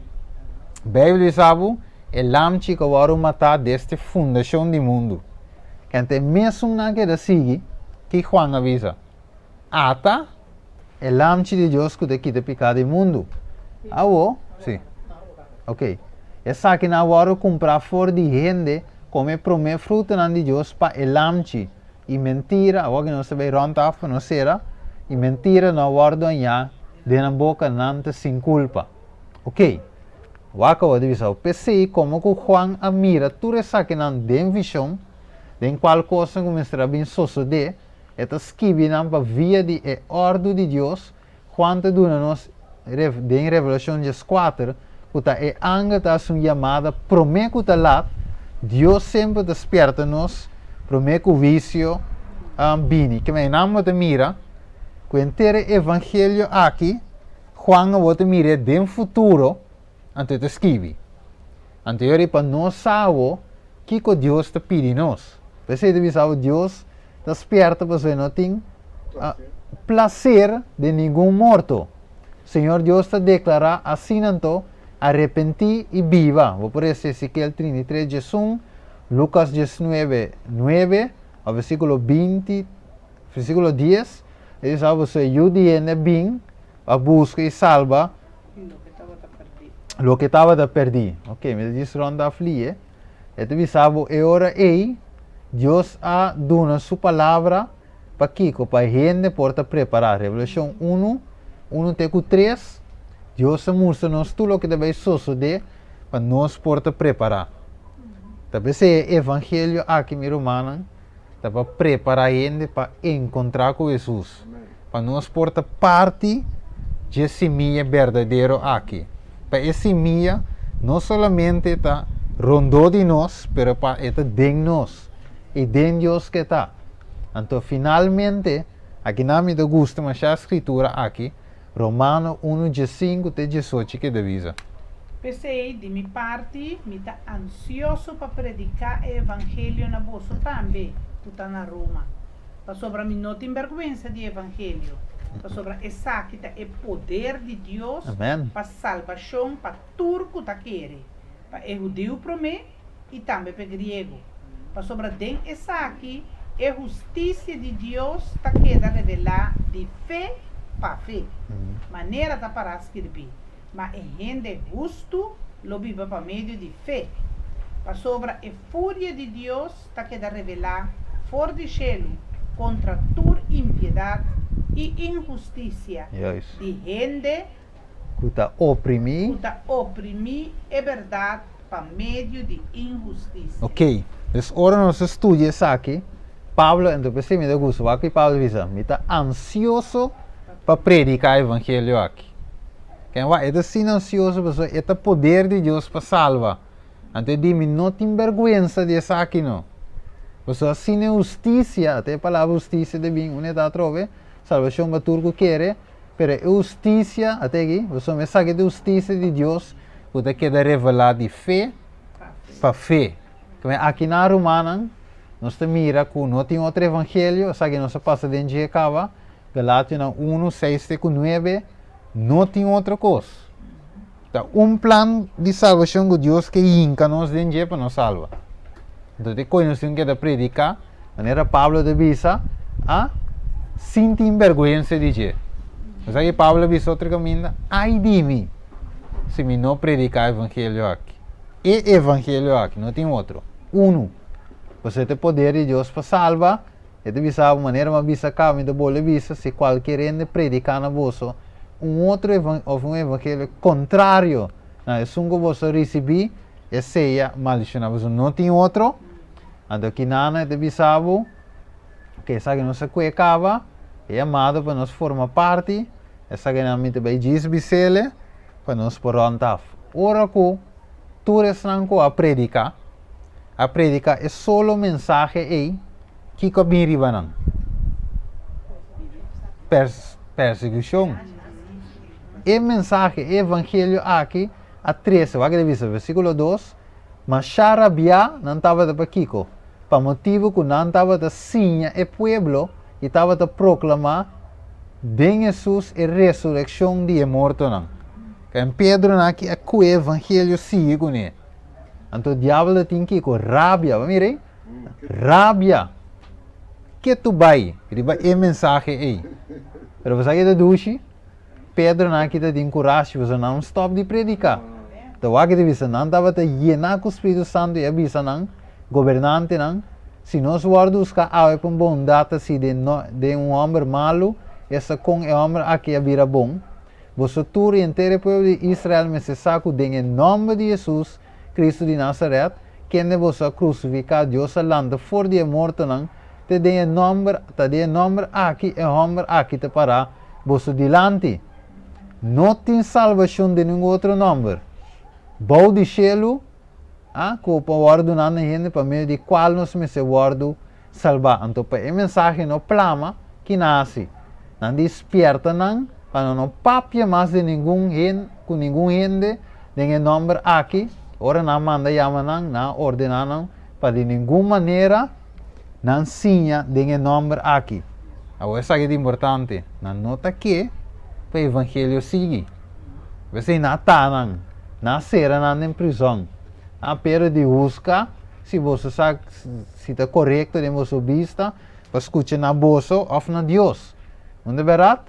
Beibel bisa bo E lamchi ku a wòrdu matá desde fundashon di mundu. Kende e mesunnan keda sigui ki Juan a bisa, Ata e lamchi di Dios ku ta kita piká di mundu. Awo, si. Ok. Esakinan a wòrdu kumprá for di hende komo e promé frutanan di Dios pa e lamchi, i mentira, awor ku nos ta bai rònt af pa nos sera, i mentira no a wòrdu hañá den nan boka, nan ta sin kulpa. Ok. Wak awor di bisa bo, P'esei, komo ku Juan a mira tur esakinan den vishon, den kual kosnan ku mester a bin sosodé, e ta skibi nan pa via di e òrdu di Dios, Juan ta duna nos den Revelashon dieskuater ku ta e angel ta hasi un yamada promé ku ta lat, Dios semper ta spièrta nos promé ku huisio bini. Ke manera nan bo ta mira ku henter e evangelio aki Juan awor ta mir'é den futuro, anto e ta skibi. Anto e ora ei pa nos sa awor kiko Dios ta pidi nos. P'esei ta bisa awor Dios ta spierta pasobra e no tin plaser den ningun morto. Señor Dios ta deklará asina anto, Arepentí i biba. Bo por lesa Ezekiel 33 diesun, Lukas 19, nuebe, òf versíkulo 20. Versíkulo 10, E bisa boso, e Yu di hende a bin pa buska i salba loke tabata pèrdí. Ok, mi ta djis rònt af lie. E ta bisa bo, e ora ei, Dios a duna su palabra pa kiko? Pa hende por ta prepará. Revelashon unu, unu te ku tres, Dios a mustra nos tur loke ta bai sosodé pa nos por ta prepará. Ta p'esei e evangelio aki, mi rumannan, ta pa prepará hende pa enkontrá ku Hesus, pa nos por ta parti dje simia berdadero aki, pa e simia no solamente ta rondó di nos, pero pa e ta den nos, i den Dios ke ta. Anto finalmente, akinan mi ta gusta mashá skritura aki, Romano unu diesinku te diesochi ke ta bisa. P'esei, di mi parti, mi ta ansioso pa prediká e evangelio na boso tambe ku ta na Roma. Pasobra mi no tin bèrgwensa di e evangelio, pasobra esaki ta e poder di Dios pa salbashon pa tur ku ta kere, pa e hudiu promé i tambe pa e griego. Pasobra den esaki e hustisia di Dios ta keda revelá di fe pa fe, manera ta pará skirbí, Ma e hende hustu lo biba pa medio di fe. Pasobra e furia di Dios ta keda revelá for di shelu kontra tur impiedat i inhustisia di hende. Ku ta oprimí. Ku ta oprimí e bèrdat pa medio di inhustisia. Ok, dus ora nos ta studia esaki, Pablo, anto p'esei mi ta gusta wak ku Pablo bisa, mi ta ansioso pa prediká e evangelio aki. Ken wak, e ta asina ansioso pasobra e ta poder di Dios pa salba. Anto e di, mi no tin bèrgwensa di esaki no. Pasobra asina e hustisia, ata e palabra hustisia ta bin un e ta atrobe, salbashon pa tur ku kere, Pero e hustisia, ata aki, pasobra esaki ta e hustisia di Dios ku ta keda revelá di fe pa fe. Kome aki na Rumannan nos ta mira ku no tin otro evangelio, esaki nos a pasa den dje kaba, Galationan unu, seis te ku nuebe, no tin otro kos. Ta un plan di salbashon ku Dios ke hinka nos den dje pa nos salba. Entonces te koe nos tin keda prediká, manera Pablo ta bisa, a sin tin bèrgwensa di dje. Bo sa ke Pablo a bisa otro kaminda? Ai di mi, si mi no prediká evangelio aki. E evangelio aki, no tin otro. Unu. Pasobra e ta e poder di Dios pa salba. E ta bisa bo, manera mi a bisa kaba, mi ta bolbe bisa, si kualkier hende prediká na boso un otro òf un evangelio kontrario na esun ku boso a risibí, e sea maldishoná. Pasobra no tin otro. Anto akinana e ta bisa bo ku esaki nos a kue kaba, e yamado pa nos forma parti, esakinan mi ta bai djis bis'ele pa nos por rònt af. Ora ku tur esnan ku a prediká, a prediká e solo mensahe ei, kiko a bin riba nan? Persekushon. E mensahe, e evangelio aki a trese, wak e ta bisa, versíkulo dos, Mashá rabiá nan tabata pa kiko? Pa motibu ku nan tabata siña e pueblo i tabata proklamá den Hesus e resurekshon di e mortonan. Ken Pedronan aki a kue e evangelio sigui kuné. Anto diabel ta tin kiko? Rabia. Bo mira ei? Rabia. Ke tu bai riba e mensahe ei? Pero bo sa ke ta dushi? Pedronan aki ta tin kurashi pasobra nan no stòp di prediká. Ta wak ta bisa nan tabata yená ku spiritu santu i a bisa nan, gobernantenan, si nos wòrdu buská awe pa un bondat así den no den un hòmber malu, esta kon e hòmber aki a bira bon? Boso tur i henter e pueblo di Israel mester sa ku den e nòmber di Hesus, Kristu di Nazaret, kende boso a krusifiká, Dios a lanta for di e mortonan, te den e nòmber, ta den e nòmber aki e hòmber aki ta pará boso dilanti. No tin salbashon den ningun otro nòmber bou di shelu, a ku por wòrdu duná na hende pa medio di kual nos mester wòrdu salbá. Anto pa e mensahe no plama, ki nan hasi? Nan di spierta nan pa nan no papia mas di ningun hen ku ningun hende den e nòmber aki. Ora nan manda yama nan, nan a ordená nan pa di ningun manera nan siña den e nòmber aki. Awor esaki ta importante, nan no ta ke pa evangelio sigui. P'esei nan a taha nan, nan a sera nan den prizòn. A pero di huska si boso sa si ta korekto den boso bista pa skucha na boso òf na Dios. Unda bèrdat?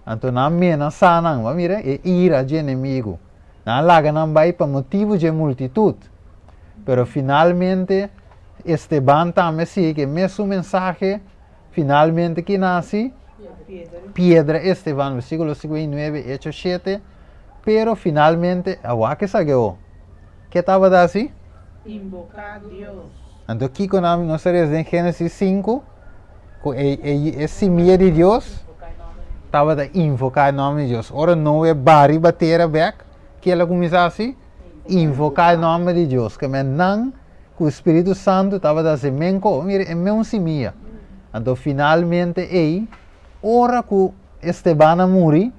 Anto nan a menasá nan. Bo a mira e ira dje enemigu. Nan a laga nan bai pa motibu dje multitut. Pero finalmente Esteban tambe a sigui ku e mesun mensahe. Finalmente ki nan hasi? Piedra Esteban, versíkulo 59, Hechos 7. Pero finalmente, awor esaki awor. Ke tabata hasi? Inboká Dios. Anto kiko nan nos ta lesa den Génesis 5? Ku e, e, e simia di Dios tabata invoká e nòmber di Dios. Ora Noe bari riba tera bèk, ke el a kuminsá hasi? Invoká e nòmber di Dios. Ke men nan ku Spiritu Santu tabata hasi men ko. Mira, e meun simia. Anto finalmente ei, ora ku Esteban a muri,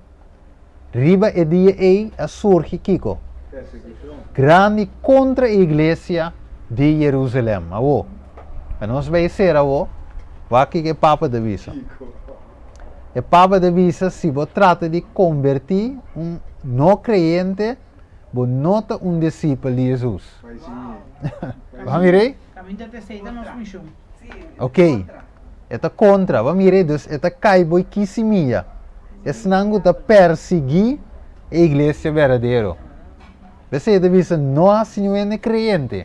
Riba e dia ei a surgi kiko? Grandi kontra e iglesia di Jerusalem. Awor, pa nos bai sera awor, wak kiko e Papa ta bisa. E Papa ta bisa si bo trata di kombertí un no kreyente, bo no ta un disipel di Hesus. Bo a mira ei? Ok. E ta kontra, bo mira ei, dus e ta kai bo ki simia. Esnan ku ta persiguí e iglesia berdadero. P'esei e ta bisa no hasi niun hende kreyente.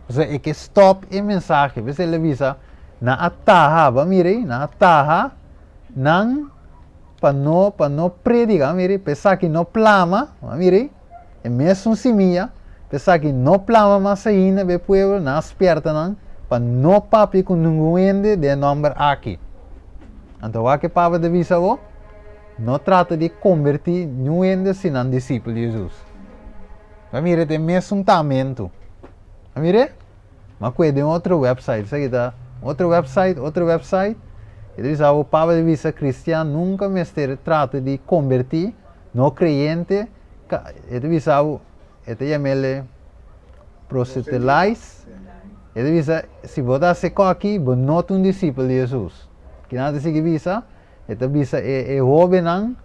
Pasobra e ke stòp e mensahe. P'esei el a bisa, nan a taha, bo mira ei, nan a taha nan. pa no pa no predica, mire, pa esaki no plama, mire, e mesun simia, pa esaki no plama mas ainda pa e pueblo, nan a spierta nan pa no papia ku ningun hende den e nomber aki. Anto wak e Pablo ta bisa bo, no trata di kombertí niun hende si nan disipel di Hesus. Bo a mira ta e mesun tamentu. A mira? Ma kue den otro website, esaki ta otro website, otro website, e ta bisa bo Pablo ta bisa cristian nunca mester trata di converti no creyente, e ta bisa bo, e ta yamele proselytize, e ta bisa si bo ta haci koki bo no ta un discipel di Jesus. Kinan ta sigui bisa? E ta bisa e e hóbennan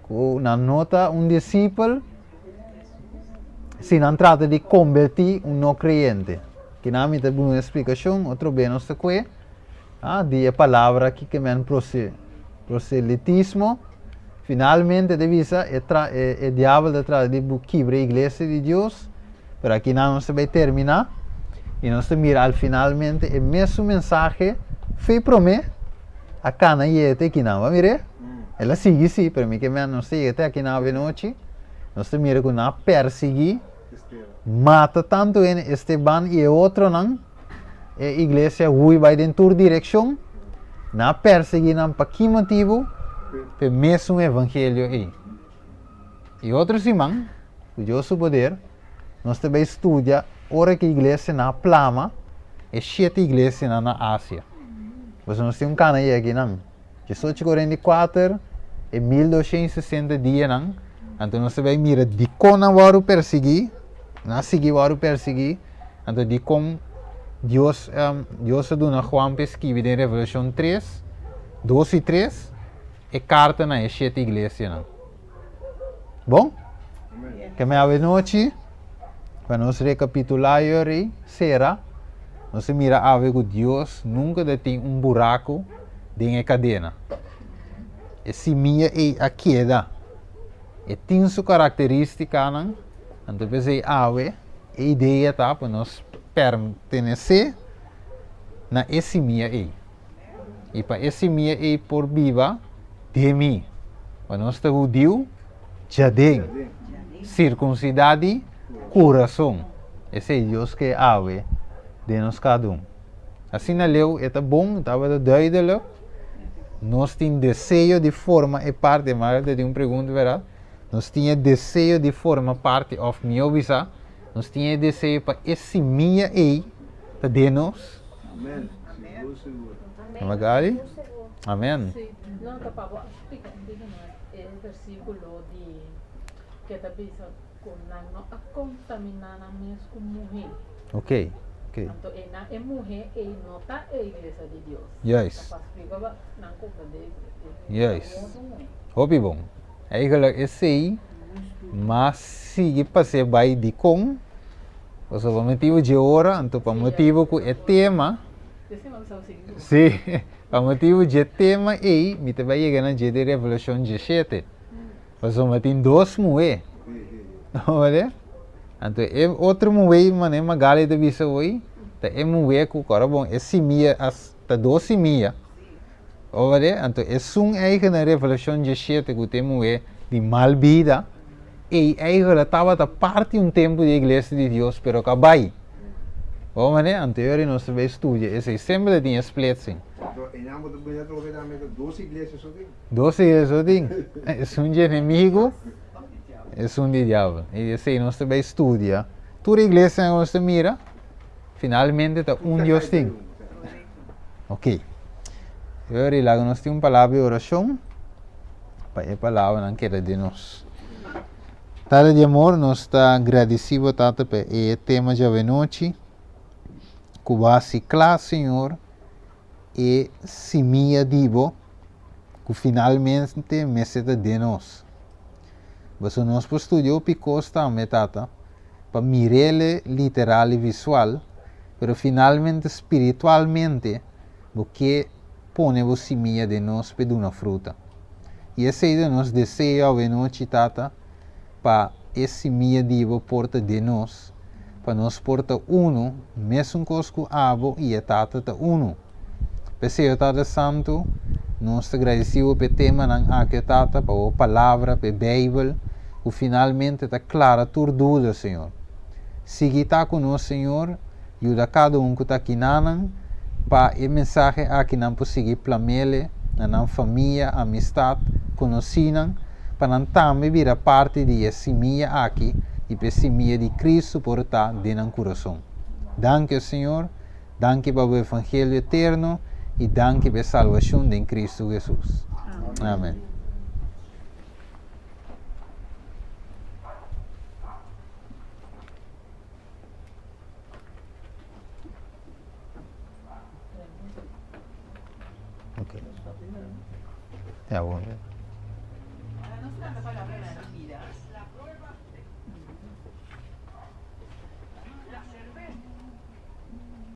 ku nan no ta un disipel si nan trata di kombertí un no kreyente. Kinan mi ta duna un splikashon otro be nos ta kue di e palabra aki ke men proselitismo. Finalmente ta bisa e tra e e diabel ta trata di kibra e iglesia di Dios, pero akinan nos ta bai terminá i nos ta mira al finalmente e mesun mensahe fe promé. A kana yega te akinan. Bo a mir'é? El a sigui sí, pero mi ke mira nos ta yega te akinan avenochi. Nos ta mira ku nan a persiguí, mata tantu hende, Esteban i e otronan. E iglesia hui bai den tur direkshon. Nan a persiguí nan pa ki motibu? P'e mesun evangelio ei. I otro siman, ku Dios su poder, nos ta bai studia ora ku iglesianan a plama e shete iglesianan na Asia. Pasobra nos tin un kana yega akinan, 1844 e 1260 dianan, anto nos ta bai mira dikon nan wòrdu persiguí, nan a sigui wòrdu persiguí, anto dikon Dios, Dios a duna Juan pa e skibi den Revelashon 3, 2 i 3, e karta na e shete iglesianan. Bon? Ke me awe nochi, pa nos rekapitulá yori, sera, nos a mira awe ku Dios nunka ta tin un buraku den e kadena. E simia ei a keda. E tin su karakterístikanan, anto p'esei awe e idea ta pa nos pertenesé na e simia ei. I pa e simia ei por biba den mi. Pa nos ta hudiu djaden, sirkunsidá di kurason. Esei Dios ke awe den nos kada un. Asina leu e ta bon, tabata duidelik. Nos tin deseo di forma e parti, mara ta tin un pregunta bèrdat? Nos tin e deseo di forma parti òf mihó bisa, nos tin e deseo pa e simia ei ta den nos. Amen. Sigur, sigur. Magali? Amen. Sí. No, ta pa bo splika un tiki mas e versíkulo di ke ta bisa ku nan no a kontaminá nan mes ku muhé. Ok, ok. Anto e nan e muhé ei no ta e iglesia di Dios. Juist. Ta pa splika pa nan komprendé e Juist. otro muhé. Hopi bon. Eigenlijk esei mas sigui pas'é bai dikon. Pasobra pa motibu dje ora, anto pa motibu ku e tema, sí, pa motibu dje tema ei, mi ta bai yega na dje di Revelashon 17. Pasobra tin dos muhé. Ora? Anto e otro muhé, manera Magali ta bisa hoy, ta e muhé ku, kòrda bon, e simia, ta dos simia. Ora? Anto esun eigen na Revelashon 17 ku ta e muhé di mal bida, Ei eigenlijk tabata parti un tempu di e iglesia di Dios, pero ka bai. Bo mane? Anto yori nos ta bai studia esei. Semper ta tin e splitsing. Anto einan bo ta bira trobe tambe ta dos iglesia so tin. Dos iglesia so tin. Esun di enemigo, esun di diabel. I esei nos ta bai studia. Tur iglesianan ku nos ta mira, finalmente ta un Dios tin. Ok. Yori laga nos tin un palabra di orashon. Pa e palabranan keda den nos. Tata di amor, nos ta gradisí bo, Tata, pa e tema djawe-nochi ku bo hasi kla, Señor, e simia di bo ku finalmente mester ta den nos. Pasobra nos por studia hopi kos tambe, Tata, pa mir'el literal i visual, pero finalmente spiritualmente bo ke pone bo simia den nos p'e duna fruta. I esei ta nos deseo awenochi, Tata, pa e simia di bo por ta den nos, pa nos por ta unu, mesun kos ku abo i e Tata ta unu. P'esei, o Tata Santu, nos ta gradisí bo p'e temanan aki, o Tata, pa bo Palabra, p'e Beibel, ku finalmente ta klara tur duda, Señor. Sigui ta ku nos, Señor, yuda kada un ku ta akinanan pa e mensahe aki nan por sigui plamele na nan famia, amistat, konosínan, pa nan tambe bira parti di e simia aki i pa e simia di Kristu por ta den nan kurason. Danki, o Señor, danki pa bo evangelio eterno i danki pa e salbashon den Kristu Hesus. Amen. Ok. Ja, bon.